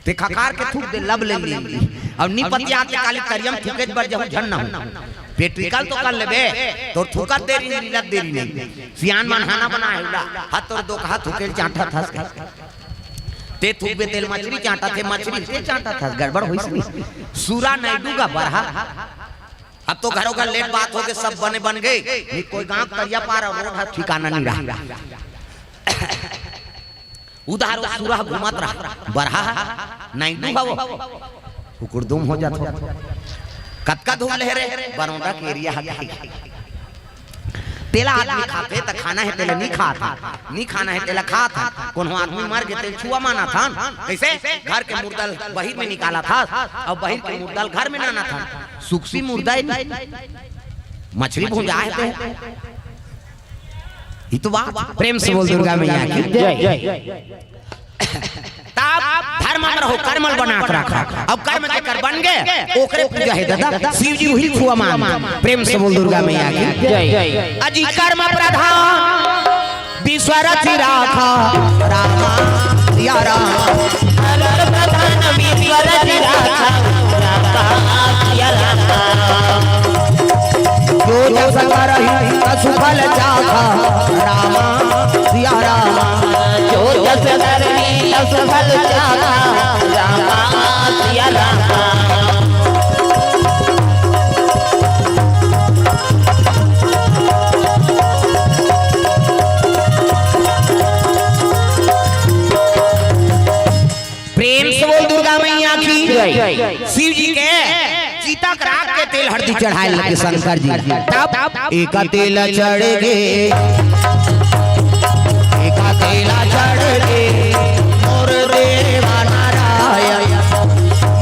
ते खकार के थूक दे, लब ले ली। और नी पतिया ते काली तरिया में थूके बर जहू झन ना हो। पेट निकाल तो कर लेबे, तोर थूकत देरी नहीं, लीलत देरी नहीं। सियान मन हाना बना है उला, हाथ तोर दो कहा थूके चांटा थस के। ते थूकबे तेल मछरी चांटा थे, मछरी ते चांटा था, गड़बड़ होइस नहीं। सूरा नायडू का बरहा। अब तो घरों घर लेट बात हो के सब बने बन गए। नहीं कोई गांव तरिया पार और रोड हा ठिकाना नहीं रहा। उधार सूरा घूमत रहा, बरहा नायडू हा वो। हुकुरदुम हो जात हो। कतका धूल है रे, बरौंदा के एरिया हा। तेला आदमी खाथे त खाना है तेला नहीं खात, नहीं खाना है तेला खात। कोनो आदमी मर गे तेल छुआ माना था, कैसे? घर के मुर्दल बहिर में निकाला था, और बहिर के मुर्दल घर में लाना था। सुखसी मुर्दा है नहीं, मछली भुंजा है ते। ये तो बात। प्रेम से बोल दुर्गा मैया की जय। तब धर्म में रहो, कर्मल बना के रखा। अब कर्म जेकर बन गए, ओकरे पूजा है दादा। शिव जी वही छुआ मान। प्रेम से बोल दुर्गा मैया की जय। अजी कर्म प्रधान विश्व रचि राखा, रामा सिया राम। कर्म प्रधान विश्व रचि राखा, रामा सिया राम। जो जस करही तसु फल चाखा, रामा सिया राम। जो जस करही तसु फल चाखा, रामा सिया राम। प्रेम से बोल दुर्गा मैया की जय। शिव जी के चिता के राख के तेल हरदी चढ़ाए लगे शंकर जी। तब एक तेल चढ़ गे, एक तेल चढ़ गे, मोर देवा नारायण,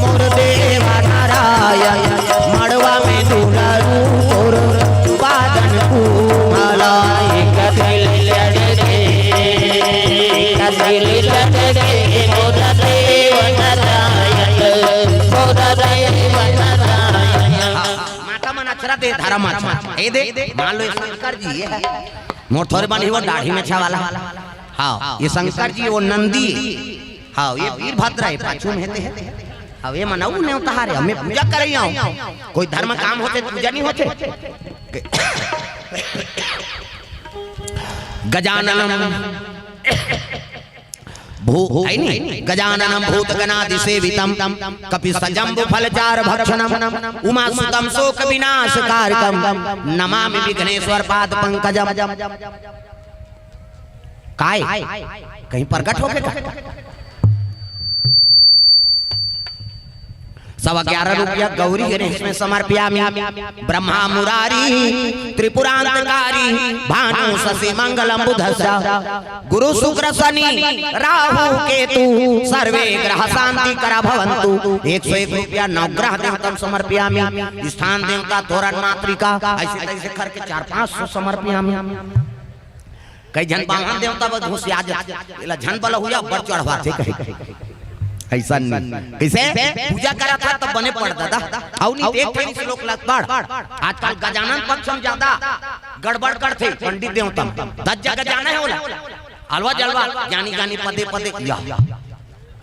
मोर देवा नारायण, मड़वा में दुलरू तोर बादन कुमला। एक तेल चढ़ गे, एक तेल चढ़ गे, मोर देवा नारायण, मोर देवा नारायण। माता मन अचरा दे, धर्म अचरा। ए दे, मान लो ये शंकर जी ये है। मोर थोरे बन ही वो दाढ़ी में छावाला। हाँ, ये शंकर जी, वो नंदी। हाँ, ये वीरभद्र है, पाछू में हेते है। हाँ, ये मनाऊ ने उतारे, हमें पूजा करे आओ। कोई धर्म काम होते, पूजा नहीं होते। गजाननम भू-, है नी? गजाननम भूतगणादिसेवितम कपित्थजम्बू फलचार भक्षणम उमासुतम शोक विनाशकारकम नमामि विघ्नेश्वर पाद पंकजम। काय? कहीं प्रगट होके का? तब ग्यारह रुपया गौरी गणेश में समर्पयामि। ब्रह्मा मुरारी त्रिपुरांतकारी भानु शशि मंगलम बुधस्य गुरु शुक्र शनि राहु केतु सर्वे ग्रह शांति करा भवंतु। एक सौ एक रुपया नवग्रह देवतम समर्पयामि। स्थान देवता तोरण मातृका, ऐसे तैसे करके चार पांच सौ समर्पयामि। कई झन बाहन देवता बर घुसिया जाथे, एला झन बलहुया बड़ चढ़वाथे कहे। ऐसा नहीं। कैसे? पूजा करा था तब बने पड़ दादा। अउ नहीं, एक ठन श्लोक लग पढ़। आजकल गजानन पक्ष में ज्यादा गड़बड़ करथे पंडित देवता में। दस जगह जाना है बोला। अलवा जलवा, ज्ञानी ज्ञानी पदे पदे किया।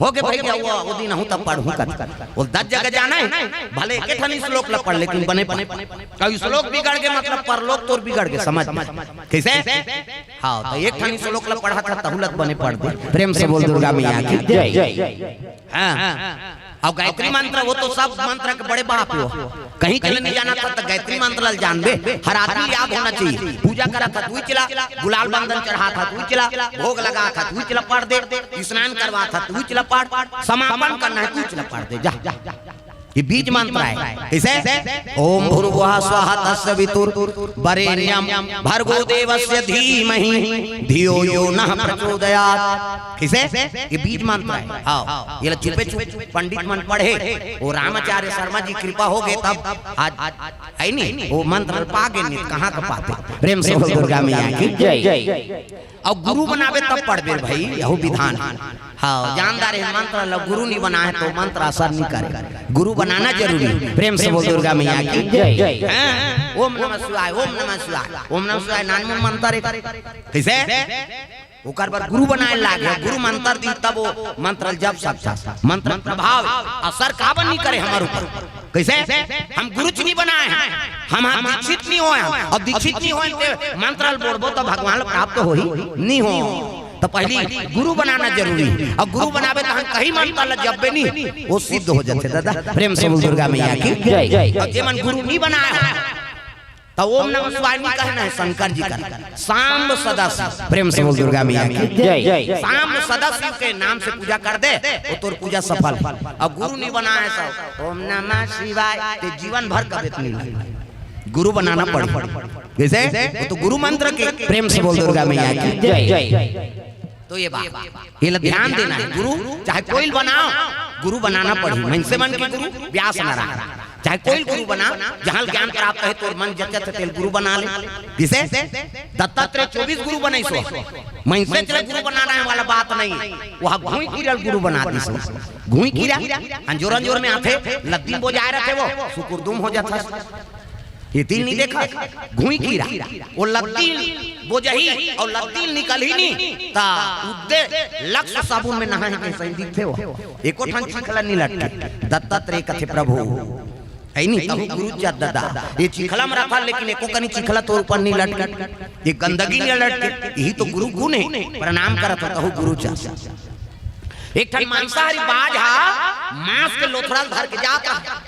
हो गए भैया, वो, वो दिन हूँ तब पढ़ूँ कर। वो दस जगह जाना है, भले एक ठन श्लोक ला पढ़, लेकिन बने पढ़। कई श्लोक बिगड़ गए, मतलब परलोक तोर बिगड़ गए, समझ में। कैसे? हाँ, तो एक ठन श्लोक ला पढ़ा था, तहुलत बने पढ़ दे। प्रेम से बोल दुर्गा मैया की जय। हाँ। अब गायत्री मंत्र, वो तो सब मंत्र के बड़े बाप हो। कहीं चले नहीं जाना था तो गायत्री मंत्र ला जानबे। हर आदमी याद होना चाहिए। पूजा करा था तू चला, गुलाल बंदन चढ़ा था तू चला, भोग लगा था तू चला पढ़ दे, स्नान करवा था तू चला पढ़, समापन करना है तू चला पढ़ दे। जा, ये बीज मंत्र है। कैसे? ओम भूर्भुवः स्वाहा तस्य वितुर वरेण्यम भर्गो देवस्य धीमहि धियो यो नः प्रचोदयात्। कैसे? ये बीज मंत्र है। हाँ, ये ला चुपे चुप पंडित मन पढ़े, वो रामाचार्य शर्मा जी कृपा हो गए तब आज है नहीं, वो मंत्र पा गए नहीं, कहाँ का पाते। प्रेम से बोल दुर्गा मैया की जय। और गुरु बनावे तब पढ़बे भाई, यहू विधान। हाँ, जानदार है मंत्र ला गुरु नहीं बनाए तो मंत्र असर नहीं करे। गुरु बनाना जरूरी है। प्रेम से बोल दुर्गा मैया की जय। हाँ, ओम नमः शिवाय, ओम नमः शिवाय, ओम नमः शिवाय, नानमुन मंत्र है। कैसे? ओकर बर गुरु बनाए लागे, गुरु मंत्र दी तब वो मंत्र जप सकता। मंत्र प्रभाव असर काबर नहीं करे हमारे ऊपर। कैसे? हम गुरु च नहीं बनाए हैं, हम, हम दीक्षित नहीं होए हैं। अब दीक्षित नहीं होए ते मंत्र बोलबो तो भगवान प्राप्त हो ही नहीं हो। तो पहली गुरु बनाना जरूरी है। और गुरु बनावे तो हम कहीं मंत्र ला जपबे नहीं, वो सिद्ध हो जाते दादा। प्रेम से बोल दुर्गा मैया की जय। और जे मन गुरु नहीं बनाए हैं, तो ओम नमः शिवाय नहीं कहना है, शंकर जी का सांब सदा शिव। प्रेम से बोल दुर्गा मैया की जय। सांब सदा शिव के नाम से पूजा कर दे, वो तोर पूजा सफल। अब गुरु नहीं बनाए सब ओम नमः शिवाय, ते जीवन भर कबे नहीं। गुरु बनाना पड़े। जैसे वो तो गुरु मंत्र के। प्रेम से बोल दुर्गा मैया की जय। तो ये बात, ये ला ध्यान देना है। गुरु चाहे कोई बनाओ, गुरु बनाना पड़ी। मनसे मन के गुरु व्यास नारायण, चाहे कोई गुरु बना, जहाँ ज्ञान प्राप्त है तो मन जत जत तेल गुरु बना ले। जिसे दत्तात्रेय चौबीस गुरु बनाइस हो, मनसे चले गुरु बनाना है वाला बात नहीं। वह घुई कीरा गुरु बना दिस हो। घुई कीरा अंजोर अंजोर में आथे, लद्दी बोजाए रहते वो सुकुरदुम हो जाता। ये तीन नहीं देखा, घुई कीरा, वो लत्ती बोजही और लत्ती निकलही नहीं, ता उद्दे लक्ष्य साबुन में नहाए के सही दिखते हो। एको ठन चिखला नहीं लटके। दत्तात्रेय कथे प्रभु, ऐ नहीं तहु गुरु च दादा, ये चिखला में रखा, लेकिन एको कनी चिखला तोर ऊपर नहीं लटके, ये गंदगी नहीं लटके। यही तो गुरु गुण है। प्रणाम करत हो तहु गुरु च। एक ठन मांसाहारी बाज हा मांस के लोथड़ा धर के जात रहा।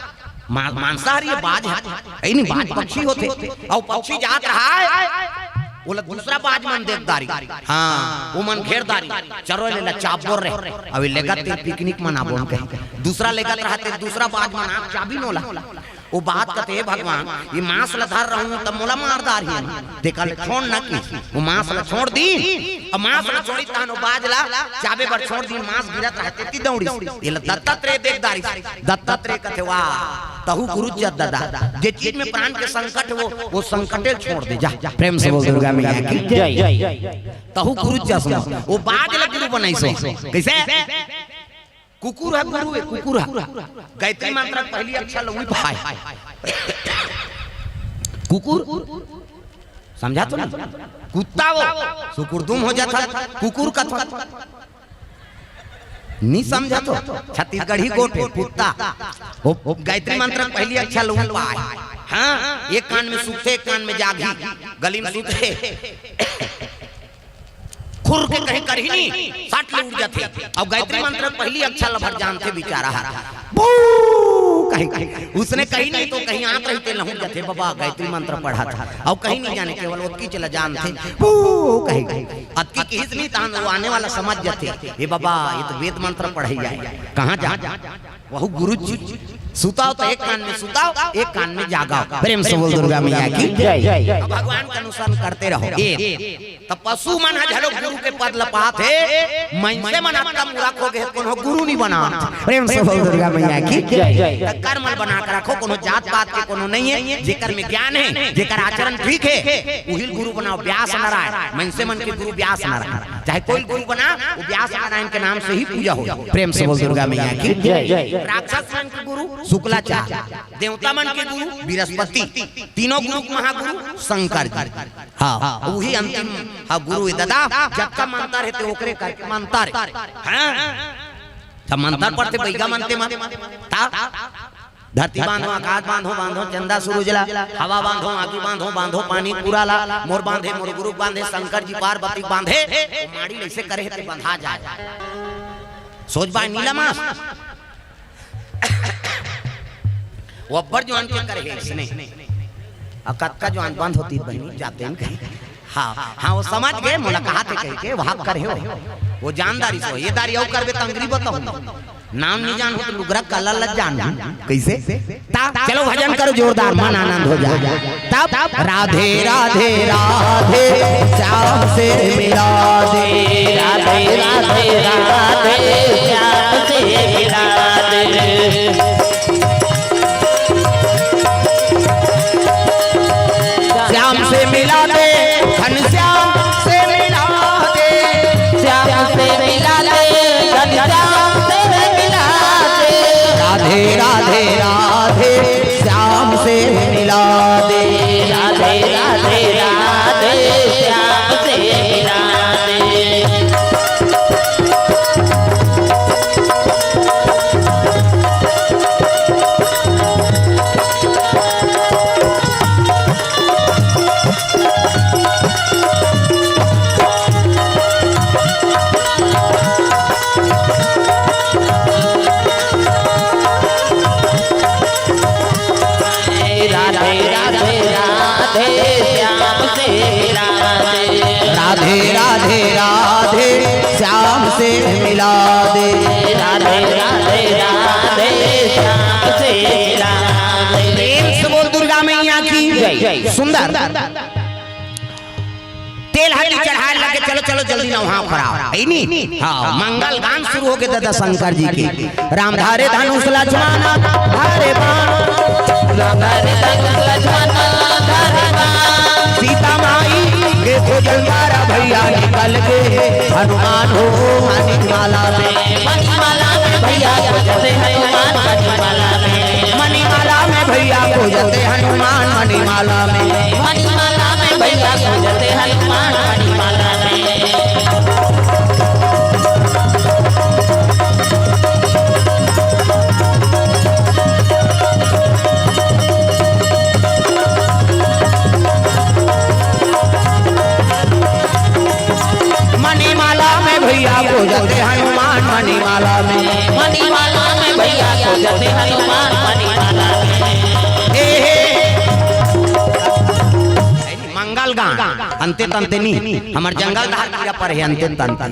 मा-, मांसाहारी ये बाज है, ऐ नहीं, बाज पक्षी होथे, अउ पक्षी जात रहा है, ओला दूसरा बाज मन देख दारी, हाँ, वो मन घेर दारी, चरो ले ला चाप बोल रहे, अभी लेगत ते पिकनिक मनाबो हम कहे, दूसरा लेगत रहा ते दूसरा बाज मन आँख चाबी नोला, वो बात कथे, "हे भगवान, ये मांस ला धर रहूं तब मोला मार दार ही ना।" देखा ले छोड़ ना की, वो मांस ला छोड़ दी, अब मांस ला छोड़ी तहन वो बाज ला चाबे बर छोड़ दी, मांस गिरत रहा ते ती दौड़ी, ये ला दत्तात्रेय देख दारी, दत्तात्रेय कथे, "वाह, तहु गुरु च दादा, जे चीज में प्राण के संकट हो, वो संकटे छोड़ दे, जा।" प्रेम से बोल दुर्गा मैया की जय। तहु गुरु च, वो बाज ला गुरु बनाइस हो। कैसे? कुकुर है गुरु है, कुकुर है। गायत्री मंत्र पहली अक्षर लउई पाए। कुकुर, समझा तो ना? कुत्ता वो, सुकुरदुम हो जाता, कुकुर कथा। नहीं समझा तो? छत्तीसगढ़ी गोठ है, कुत्ता। वो, वो गायत्री मंत्र पहली अक्षर लउई पाए। हाँ, एक कान में सूते, एक कान में जागी, गली में सूते। खुर के कहीं करही नहीं, सट ले उठ जाथे। अउ गायत्री मंत्र पहली अक्षर ला भर जानथे बिचारा हा। बू कहीं, कहीं। उसने कहीं नहीं तो कहीं आत रही ते लहुट जाथे, "बाबा, गायत्री मंत्र पढ़ा था।" अउ कहीं नहीं जाने, केवल ओतकी चला जानथे। बू कहीं, कहीं। अतकी किहिस नहीं तान वो आने वाला समझ जाथे, "ए बाबा, ये तो वेद मंत्र पढ़े जाए।" कहाँ जा? वहू गुरु जी। सुताओ तो एक कान में सुताओ, एक कान में जागाओ। प्रेम से बोल दुर्गा मैया की जय। अब भगवान का अनुसरण करते रहो। ये तो पशु मन ह घलो गुरु के पद ल पात हे, मनसे मन अतका मूरख हो गे, कोनो गुरु नहीं बना। प्रेम से बोल दुर्गा मैया की जय। तो कर्म ल बना के रखो, कोनो जात पात के कोनो नहीं है, जेकर में ज्ञान है, जेकर आचरण ठीक है, उहिल गुरु बनाओ। व्यास नारायण, मनसे मन के गुरु व्यास नारायण, चाहे कोई गुरु बना, वो व्यास नारायण के नाम से ही पूजा हो। प्रेम से बोल दुर्गा मैया की जय। राक्षस मन के गुरु शुक्लाचार्य, देवता मन के गुरु बृहस्पति, तीनों गुरु के महागुरु शंकर जी। हाँ, वही अंतिम, हाँ, गुरु हे ददा। जतका मंत्र हे ते ओकरे करके मंत्र हे। हाँ? सब मंत्र पढ़थे बइगा मन ते मन। ता धरती बांधो, आकाश बांधो, बांधो चंदा सूरज ला, हवा बांधो, आगी बांधो, बांधो पानी पूरा ला, मोर बांधे, मोर गुरु बांधे, शंकर जी पार्वती बांधे, वो माड़ी ल अइसे करे हे ते बंधा जाए। सोच बाय नीला मास। वो अब्बड़ जुआन के करे हे इसने। अउ कतका जुआन बंद होतिस बहिनी, जाते न कहीं। हाँ, हाँ, वो समझ गे, मोला कहाथे कहिके, वो हक करे हो। वो जानदारी सो, ये दारी अउ करबे त अंगरी बताहूँ। नाम नहीं जानहूँ त लुगरा कला ल जानहूँ। कइसे? ता, चलो भजन करो जोरदार, मन आनंद हो जाए। तब राधे राधे राधे, श्याम से मिला दे। राधे राधे राधे, श्याम से मिला दे। श्याम से मिला दे, घनश्याम से मिला दे। श्याम से मिला दे, घनश्याम से मिला दे। राधे राधे राधे, श्याम से मिला दे। राधे राधे राधे, श्याम से मिला दे। राधे राधे राधे, श्याम से मिला दे। राधे राधे राधे, श्याम से मिला दे। राधे राधे राधे, श्याम से मिला दे। प्रेम से बोल दुर्गा मैया की जय। सुंदर। तेल हल्दी चढ़ाए लगे, चलो, चलो, जल्दी नहा खोराओ। है नी? हाँ, मंगल गान शुरू हो गे ददा शंकर जी के। राम धरे धनुष लक्ष्मण धरे बाण। राम धरे धनुष लक्ष्मण धरे बाण। सीता माई के खोजल मारा भैया निकल गे। हनुमान हो मणिमाला में। मणिमाला में भैया खोजते हनुमान मणिमाला में। मणिमाला में भैया खोजते हनुमान मणिमाला में। मणिमाला में भैया खोजते हनुमान मणिमाला में। मणिमाला में भैया खोजते हनुमान मणिमाला में। मणिमाला में भैया खोजते हनुमान मणिमाला में। ए हे। मंगल गान, अंते तंते नी, हमर जंगल धार कीरा पर हे अंते तंते।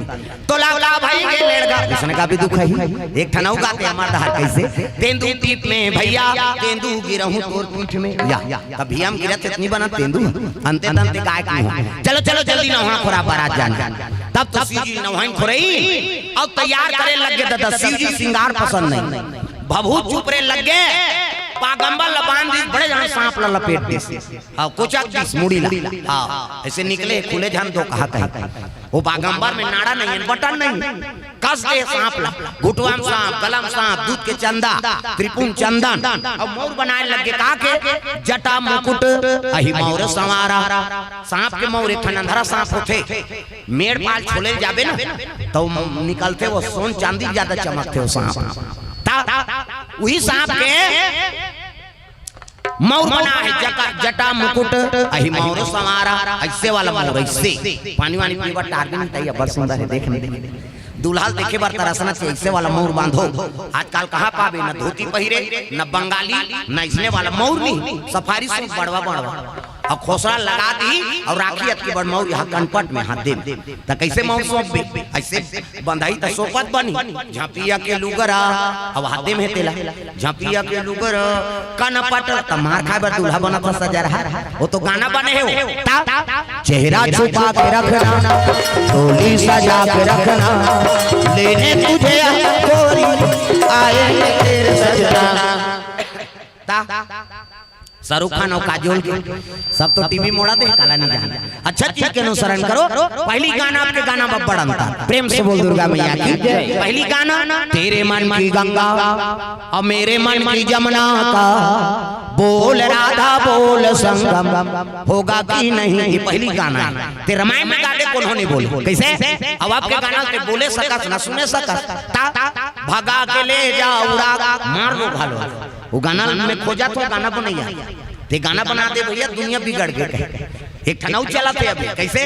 तो लाव, लाव भाई के लेड़गा, उसने का भी दुख है ही। एक ठन अउ गाथे हमर धार कइसे? तेंदू टीप में भैया, तेंदू गिरहूं तोर पीठ में। या, तब भैया हम गिरत इतनी बना तेंदू, अंते तंते गाय की हो। चलो, चलो, जल्दी नहा खोरा बारात जाना। तब तो शिव जी नहाइन खोरई अउ तैयार करे लग गे ददा। शिव जी सिंगार पसंद नहीं, भभूत चुपरे लग गे। बागंबर ल बांध दिस, बड़े जान सांप ल लपेट दिस। हाँ, कोचक दिस मुड़ी ला। हाँ, अइसे निकले, खुले झन दो कहा कहीं। वो बागंबर में नाड़ा नहीं है, बटन नहीं है। कस दे सांप ला, घुटवा म सांप, गला म सांप, दूध के चंदा, त्रिपुन चंदन, अउ मउर बनाए लग गे का के, जटा मुकुट अहि मउर संवारा। सांप के मउर एक ठन अंधरा सांप होथे, मेड़ पाल छोले ल जाबे ना, तो निकलथे वो सोन चांदी ज्यादा चमकथे वो सांप। ता, उही सांप के मउर बना हे, जका, जटा मुकुट अहि मउर संवारा, अइसे वाला मउर, अइसे। पानी वानी पीबा टार भी नहीं, अब्बड़ सुंदर हे, देख नहीं। दूल्हा ल देखे बर तरसना चाहिए, अइसे वाला मउर बांधो। आजकल कहाँ पाबे, न धोती पहिरे, न बंगाली, न अइसने वाला मउर नहीं, सफारी सूट बड़वा बड़वा। अउ खोसरा लगा दी अउ राखी अतकी बड़ मउर यहाँ कनपट में हाथ दे। त कइसे मउर सौंपबे? अइसे बंधाही त सौंपत बनी। झपिया के लुगरा, अउ हाथ दे में तेला। झपिया के लुगरा, कनपट, त मार खाए बर दूल्हा बनत ह सजा रहा। वो तो गाना बने हे वो। ता? चेहरा छुपा के रखना, डोली सजा के रखना, लेने तुझे हम गोरी, आएंगे तेरे सजना। ता? शाहरुख खान अउ काजोल के सब तो टीवी मोड़ा दे, काला नहीं जाना। अच्छा चीज के अनुसरण करो। पहली गाना अबके गाना में बड़ अंतर। प्रेम से बोल दुर्गा मैया की। पहली गाना तेरे मन की गंगा अउ मेरे मन की जमुना का बोल राधा बोल संगम होगा कि नहीं, ये पहली गाना हे। ते रामायण में गा दे कोनो नहीं बोले। कइसे? अब अबके गाना ते बोले सकस, ना सुने सकस। ता भगा के ले जा उड़ा, मार दो घालो। वो गाना में खोजत हो, गाना बनइया। ते गाना बना दे भइया, दुनिया बिगड़ गे कहे। एक ठन अउ चलत हे अभी, कइसे?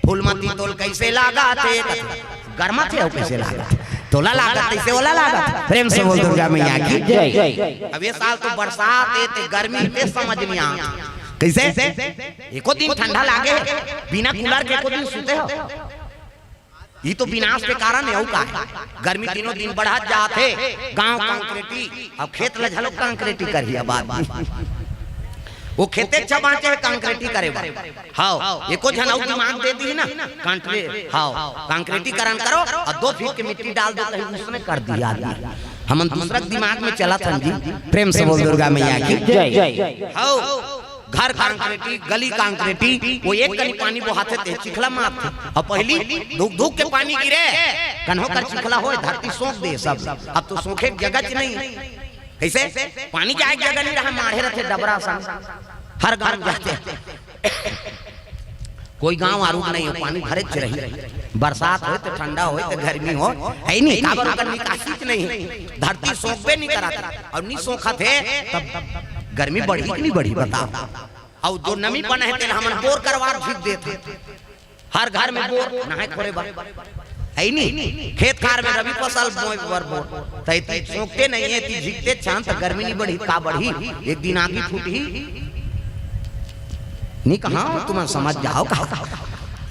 फूलमती तोला कइसे लागथे? गरमाथे अउ कइसे लागथे? तोला लागथे, तइसे ओला लागथे। प्रेम से बोल दुर्गा मैया की। जय। अब ये साल तो बरसात हे, ते गर्मी हे, ते समझ नहीं आ। कइसे? एको दिन ठंडा लागे, बिना कूलर के एको दिन सुते हो? ये तो विनाश के कारण हे, अउ का हे? गर्मी दिनों दिन बढ़त जात हे। गांव कंक्रीटी, अब खेत ल घलो कंक्रीटी करही अब आदमी। वो खेते अच्छा बांचे हे कंक्रीटी करे बर। हव, एको झन अउ दिमाग दे दी ना, कंक्री-, हव, कंक्रीटीकरण करो अउ दो फीट के मिट्टी डाल दो, कहीं उसने कर दिया आदमी। हमन दूसरा के दिमाग में चलत हन जी। प्रेम से बोल दुर्गा मैया की। जय। हव, घर कंक्रीटी, गली कंक्रीटी, वो एक कनी पानी बोहाथे ते चिखला मारथे। अउ पहली धूक धूक के पानी गिरे, कन्हो कर चिखला होय, धरती सोख दे सब। अब तो सोखे के जगह च नहीं। कइसे? पानी जाए के जगह नहीं रहा, माढ़े रथे डबरा सन। हर गांव जाथे। कोई गांव आरूग नहीं हो, पानी भरे च रही। बरसात होय त ठंडा होय त गर्मी होय, हे नहीं, काबर ओकर निकासी च नहीं हे। धरती सोखबे नहीं करत, अउ नहीं सोखत हे, तब गर्मी बढ़ही कि नहीं बढ़ही, बताओ। अउ जो नमी बना हे, तेला हमन बोर करवार झिक देत हे। हर घर में बोर, नहाए खोरे बर। हे नहीं, खेत खार में रबी फसल बोए बर बोर। त एती सोखते नहीं हे, एती झिकते छन, त गर्मी नहीं बढ़ही, का बढ़ही? एक दिन आगी फूटही। नहीं कहा, तुम समझ जाओ का?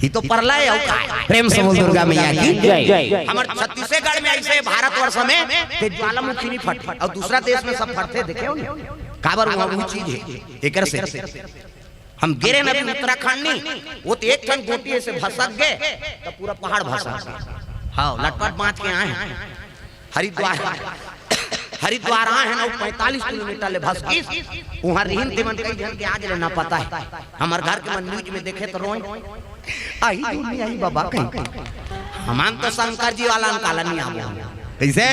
ये तो परलय हे, अउ का हे? प्रेम से बोल दुर्गा मैया की। जय। हमर छत्तीसगढ़ में अइसे, भारतवर्ष में, ते ज्वालामुखी नहीं फटथे, अउ दूसरा देश में सब फटथे, देखे हो नहीं? काबर वहाँ वो चीज हे, एकर से। हम गे रहेन अभी उत्तराखंड नहीं, वो तो एक ठन गोटी अइसे भसक गे, त पूरा पहाड़ भसक गे। हव, लटपट बांच के आए हन। हरिद्वार, हरिद्वार आए हन, अउ पैंतालीस किलोमीटर ले भसकिस। उहाँ रहिन तेमन कई झन के आज ले ना पता हे। हमर घर के मन न्यूज में देखे त रोए, आही दूर नहीं आही बाबा कहीं। हमन तो शंकर जी वाला अंकाला नहीं आबो। कइसे?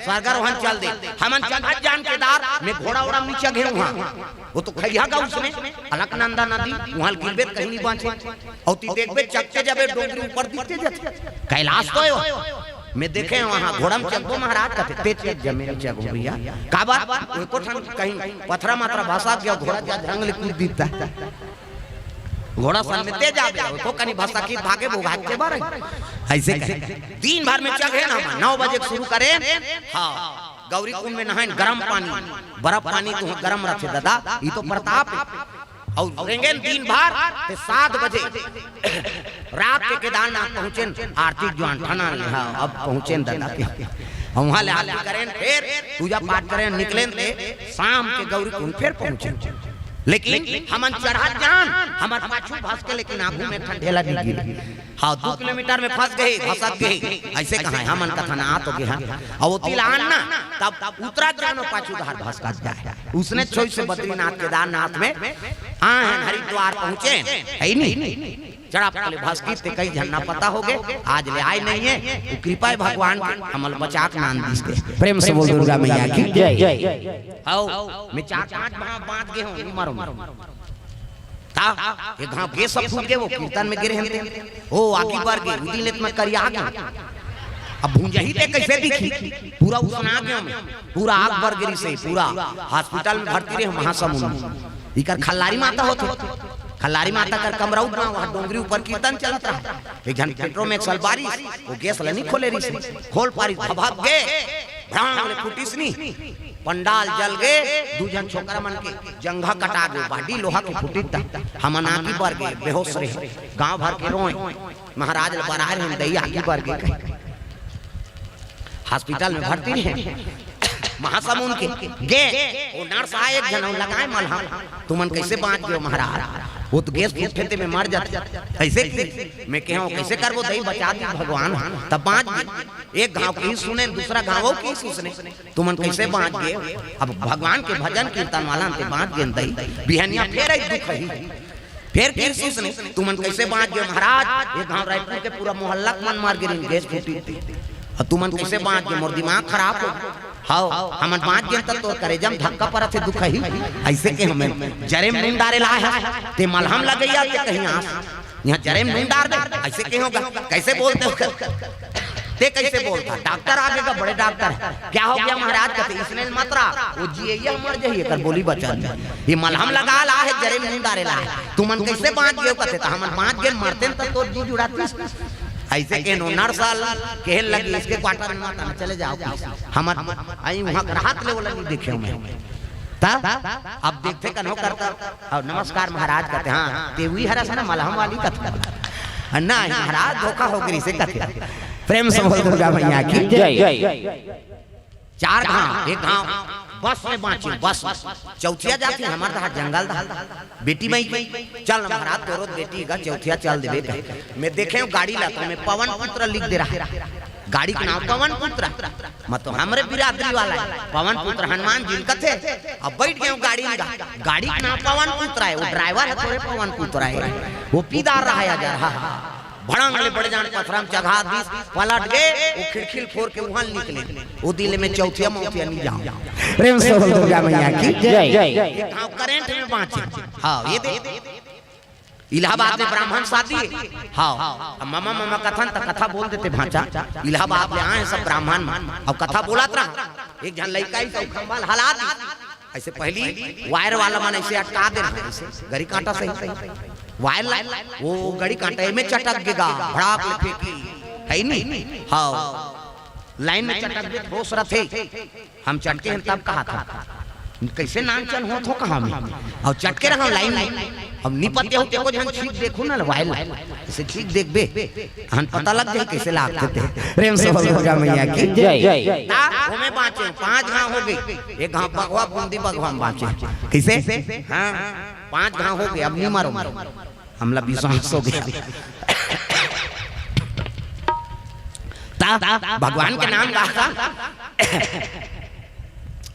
स्वर्ग रोहन चल दे। हमन चल जान केदार में घोड़ा ओड़ा में चघे उहाँ। वो तो खैहा गा उसने, अलकनंदा नदी, उहाँ गिरबे त कहीं नहीं बांचे। अउ ती देखबे चकते जाबे डोंगरी ऊपर दिखते जाथे। कैलाश तो हे वो। मैं देखे हँव उहाँ घोड़ा में चघबो महाराज कथे, तेज तेज जमीन चघो भइया। काबर? वो एको ठन कहीं पथरा मात्रा भसक गे, घोड़ा जा जंगल कूद दिखता। घोड़ा सन में तेज आबे, वो कनी भसकी भागे भोगाक के बारे। अइसे कहे। दिन भर में चघेन हमन, नौ बजे के शुरू करेन। हव। गौरी कुंड में नहाएन, गरम पानी, बरफ पानी तो गरम रथे दादा, ई तो प्रताप हे। अउ रेंगेन दिन भर, ते सात बजे रात के केदारनाथ पहुंचेन, आरती ज्वान ठना ले, हव, अब पहुंचेन दादा के। अउ उहाँ ले आरती करेन, फेर पूजा पाठ करेन, निकलेन ते शाम के गौरी कुंड फेर पहुंचेन। लेकिन हमन चढ़त जान, हमर पाछू भसके, लेकिन आगू में एक ठन ढेला दिख गे। हव, दू किलोमीटर में फंस गे, भसक गे। अइसे कहाँ हे? हमन कथन आ तो गे हन। अउ ओती ले आन ना, तब उतरत जान, पाछू डहर भसकत जाए। उसने छोई से बद्रीनाथ केदारनाथ में आए हन, हरिद्वार पहुंचे, हे नहीं? चढ़ा पकले भसकी ते कई झन ना पता हो गे, आज ले आए नहीं हे। वो कृपा हे भगवान के, हमल बचा के नान दिस दे। प्रेम से बोल दुर्गा मैया की। जय। हव, मैं चार पांच बांध गे हँव, नहीं मारो, मारो। ता, ये घाव गे सब फूट गे, वो कीर्तन में गे रहेन ते। ओ, आगी बर गे, उदी लेत में करिया गे। अब भुंजही ते कइसे दिखही? पूरा उसना गे हँव मैं। पूरा आग बर गे रिहिसे, पूरा हॉस्पिटल में भर्ती रहेंव महासमुंद में। इकर खल्लारी माता होथे। खल्लारी माता कर कमरा उतना, वहाँ डोंगरी ऊपर कीर्तन चलत रहा। एक झन पेट्रोल में एक साल बारिस, वो गैस ला नहीं खोले रिहिसे। खोल पारिस, भभक गे, भ्रांग ले फूटिस नहीं। पंडाल जल गे, दू झन छोकरा मन के जंघा कटा गे, बाडी लोहा के फूटिस त हमन आगी बर गे, बेहोश रहे, गांव भर के रोए, महाराज ल बराए रहे, दई आगी बर गे कहे। हॉस्पिटल में भर्ती रहे महासमुंद के। गे, वो नर्स आए, एक झन लगाए मलहम, "तुमन कैसे बांच गे हो महाराज? वो तो गैस फूटथे ते में मर जाथे।" "कैसे की?" मैं कहे, "कैसे करबो दई, बचा दी भगवान, तब बांच गे।" एक घाव के ही सुने, दूसरा घाव के ही सुने, "तुमन कैसे बांच गे?" अब भगवान के भजन कीर्तन वाला ते बांच गे दई, बिहनिया फेर एक दुख ही। फेर फिर सुसने, "तुमन कैसे बांच गे महाराज? ये गांव रायपुर के पूरा मोहल्ला के मन मर गे, गैस फूटी थी। और तुमन कैसे बांच गे? मोर दिमाग खराब हो। हाव, हमन बांच गे त तोर करेजा में धक्का परत हे, दुख ही।" ऐसे के हमें जरे में नून डारे ला है, ते मलहम लगैया, ते कहीं आस। यहाँ जरे में नून डार दे, ऐसे के होगा? कैसे बोलते हो? ते कैसे बोलता? डॉक्टर आगे का बड़े डॉक्टर है। "क्या हो गया महाराज?" कहते, "इसने मत रहा, वो जी ये मर जाइए कर बोली बचन। ये मलहम लगा ला है, जरे में नून डारे ला है। तुमन कैसे बांच गे हो?" कहते, "तो हमन बांच गे, मरते न तो तोर जी जुड़ाती।" ऐसे के नो नर्स आल कहे लगी, "इसके क्वार्टर में मत आना, चले जाओ।" हमन आई वहाँ कर हाथ ले वाला नहीं देखे मैं। ता अब देखते कन्हो करता। "और नमस्कार महाराज," कहते, "हाँ, ते हुई हरस ना मलहम वाली कथा।" "नहीं महाराज, धोखा हो गई से," कहते। प्रेम से बोल दुर्गा मैया की जय। चार घाव, एक घाव बस में बांचे, बस में। चौथिया जाती, हमार दहा जंगल दहा। बेटी मई के, "चल ना महाराज, तोरो बेटी का चौथिया चल देबे," कहे। मैं देखे हूँ गाड़ी ला, तो मैं पवन पुत्र लिख दे रहा। गाड़ी के नाम पवन पुत्र। मतलब हमरे बिरादरी वाला है, पवन पुत्र हनुमान जी लिखत है। अब बैठ गए हूँ गाड़ी में, गाड़ी के नाम पवन पुत्र है, वो ड्राइवर है, थोड़े पवन पुत्र है, वो पीदार रहा है, अजर, हाँ, हाँ। भड़ंग ले बड़े जान पथरा में चघा दीस, पलट गए, वो खिड़की फोड़ के वहां निकले। वो दिल में चौथिया मौथिया नहीं जाऊं। प्रेम से बोल दुर्गा मैया की जय। ये गांव करंट में बांचे। हाँ, ये दे। इलाहाबाद में ब्राह्मण शादी। हाँ, अब मामा मामा कथन त कथा बोल देते भांचा। इलाहाबाद ले आए सब ब्राह्मण, अब कथा बोलत रहा। एक झन लइका ही सब खंभा हला दी। ऐसे पहली वायर वाला मन ऐसे अटका दे रहा, ऐसे गरी कांटा सही, सही वायर ला, वो गरी कांटा में चटक गेगा, भड़ाप ले फेंकी, है नी? हाँ, लाइन में चटक दे, ठोस रथे। हम चटके हैं तब कहा था, "कैसे नानचन होत हो कहाँ में?" और चटके रहा लाइन में। अब निपत्य हो, तेको झन छीक देखो ना, वायर ला, ऐसे छीक देखबे। हन पता लग जाए कैसे लागते थे। प्रेम से बोल दुर्गा मैया की जय। ता ओमे बांचे, पांच घाव हो गई। एक घाव बघवा, बूंदी बघवा में बांचे। कैसे? हाँ, पांच घाव हो गए, अब नहीं मारो, हमला विश्वास हो गया। ता भगवान के नाम गा था।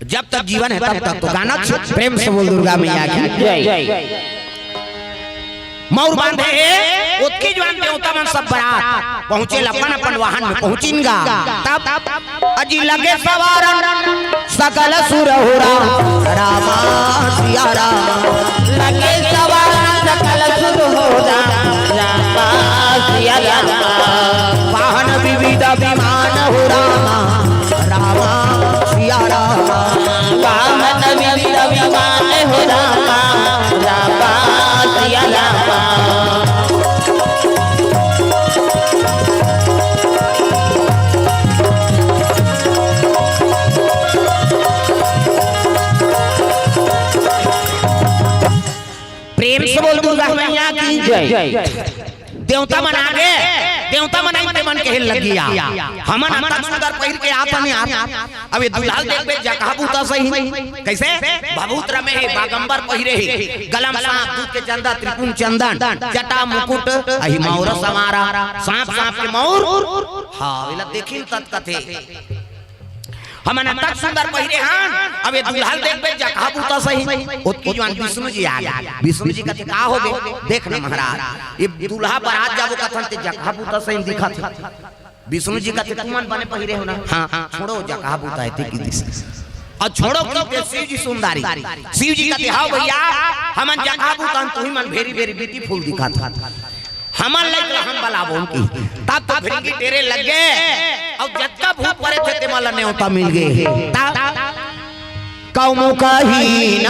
जब तक जीवन है तब तक तो गाना छ-, प्रेम से बोल दुर्गा मैया की जय। मौर बांधे हे, ओतकी जुआन देवता मन सब बरात पहुंचे अपन अपन वाहन में पहुंचिन गा। तब अजी लगे सवारन सकल सुर हो राम, रामा सिया राम। लगे सवारन सकल सुर हो राम, रामा सिया राम। वाहन विविध विमान हो रामा, रामा सिया राम। वाहन विविध विमान हो रामा, रामा सिया राम। प्रेम से बोल दुर्गा मैया की जय। देवता मन आगे, देवता मन आई, ते मन कहे लगिया, "हमन अतक सुंदर पहिर के आत हन यार, अब ये दुल्हा देखबे जगह बूता सही।" कैसे? भभूत रमे हे, बागंबर पहिरे हे, गलम सांप, दूध के चंदा, त्रिपुन चंदन, जटा मुकुट, अहि मौर समारा, सांप सांप के मौर। हाँ, एला देखिन तत कथे। हमन अतक सुंदर पहिरे हन, अब ये दुल्हा ल देखबे जगह बूता सही। ओतकी जुआन विष्णु जी आ गे। विष्णु जी कथे, "का हो गे?" "देख ना महाराज, ये दुल्हा बरात जाबो कथन ते जगह बूता सही दिखत हे।" विष्णु जी कथे, "तुमन बने पहिरे हो ना?" "हाँ, हाँ, छोड़ो जगह बूता हे ते की दिस।" और छोड़ो क्यों के शिव जी सुंदरी। शिव जी कथे, "हाँ भैया, हमन जगह बूता हन, तुही मन very very beautiful दिखत हो।" हमन लइक ल हम बलाबो उनकी। तब तो भृंगी टेरे लग गे, अउ जतका भूत परे थे, तेमन ल नेवता मिल गे। तब कौमुखहीना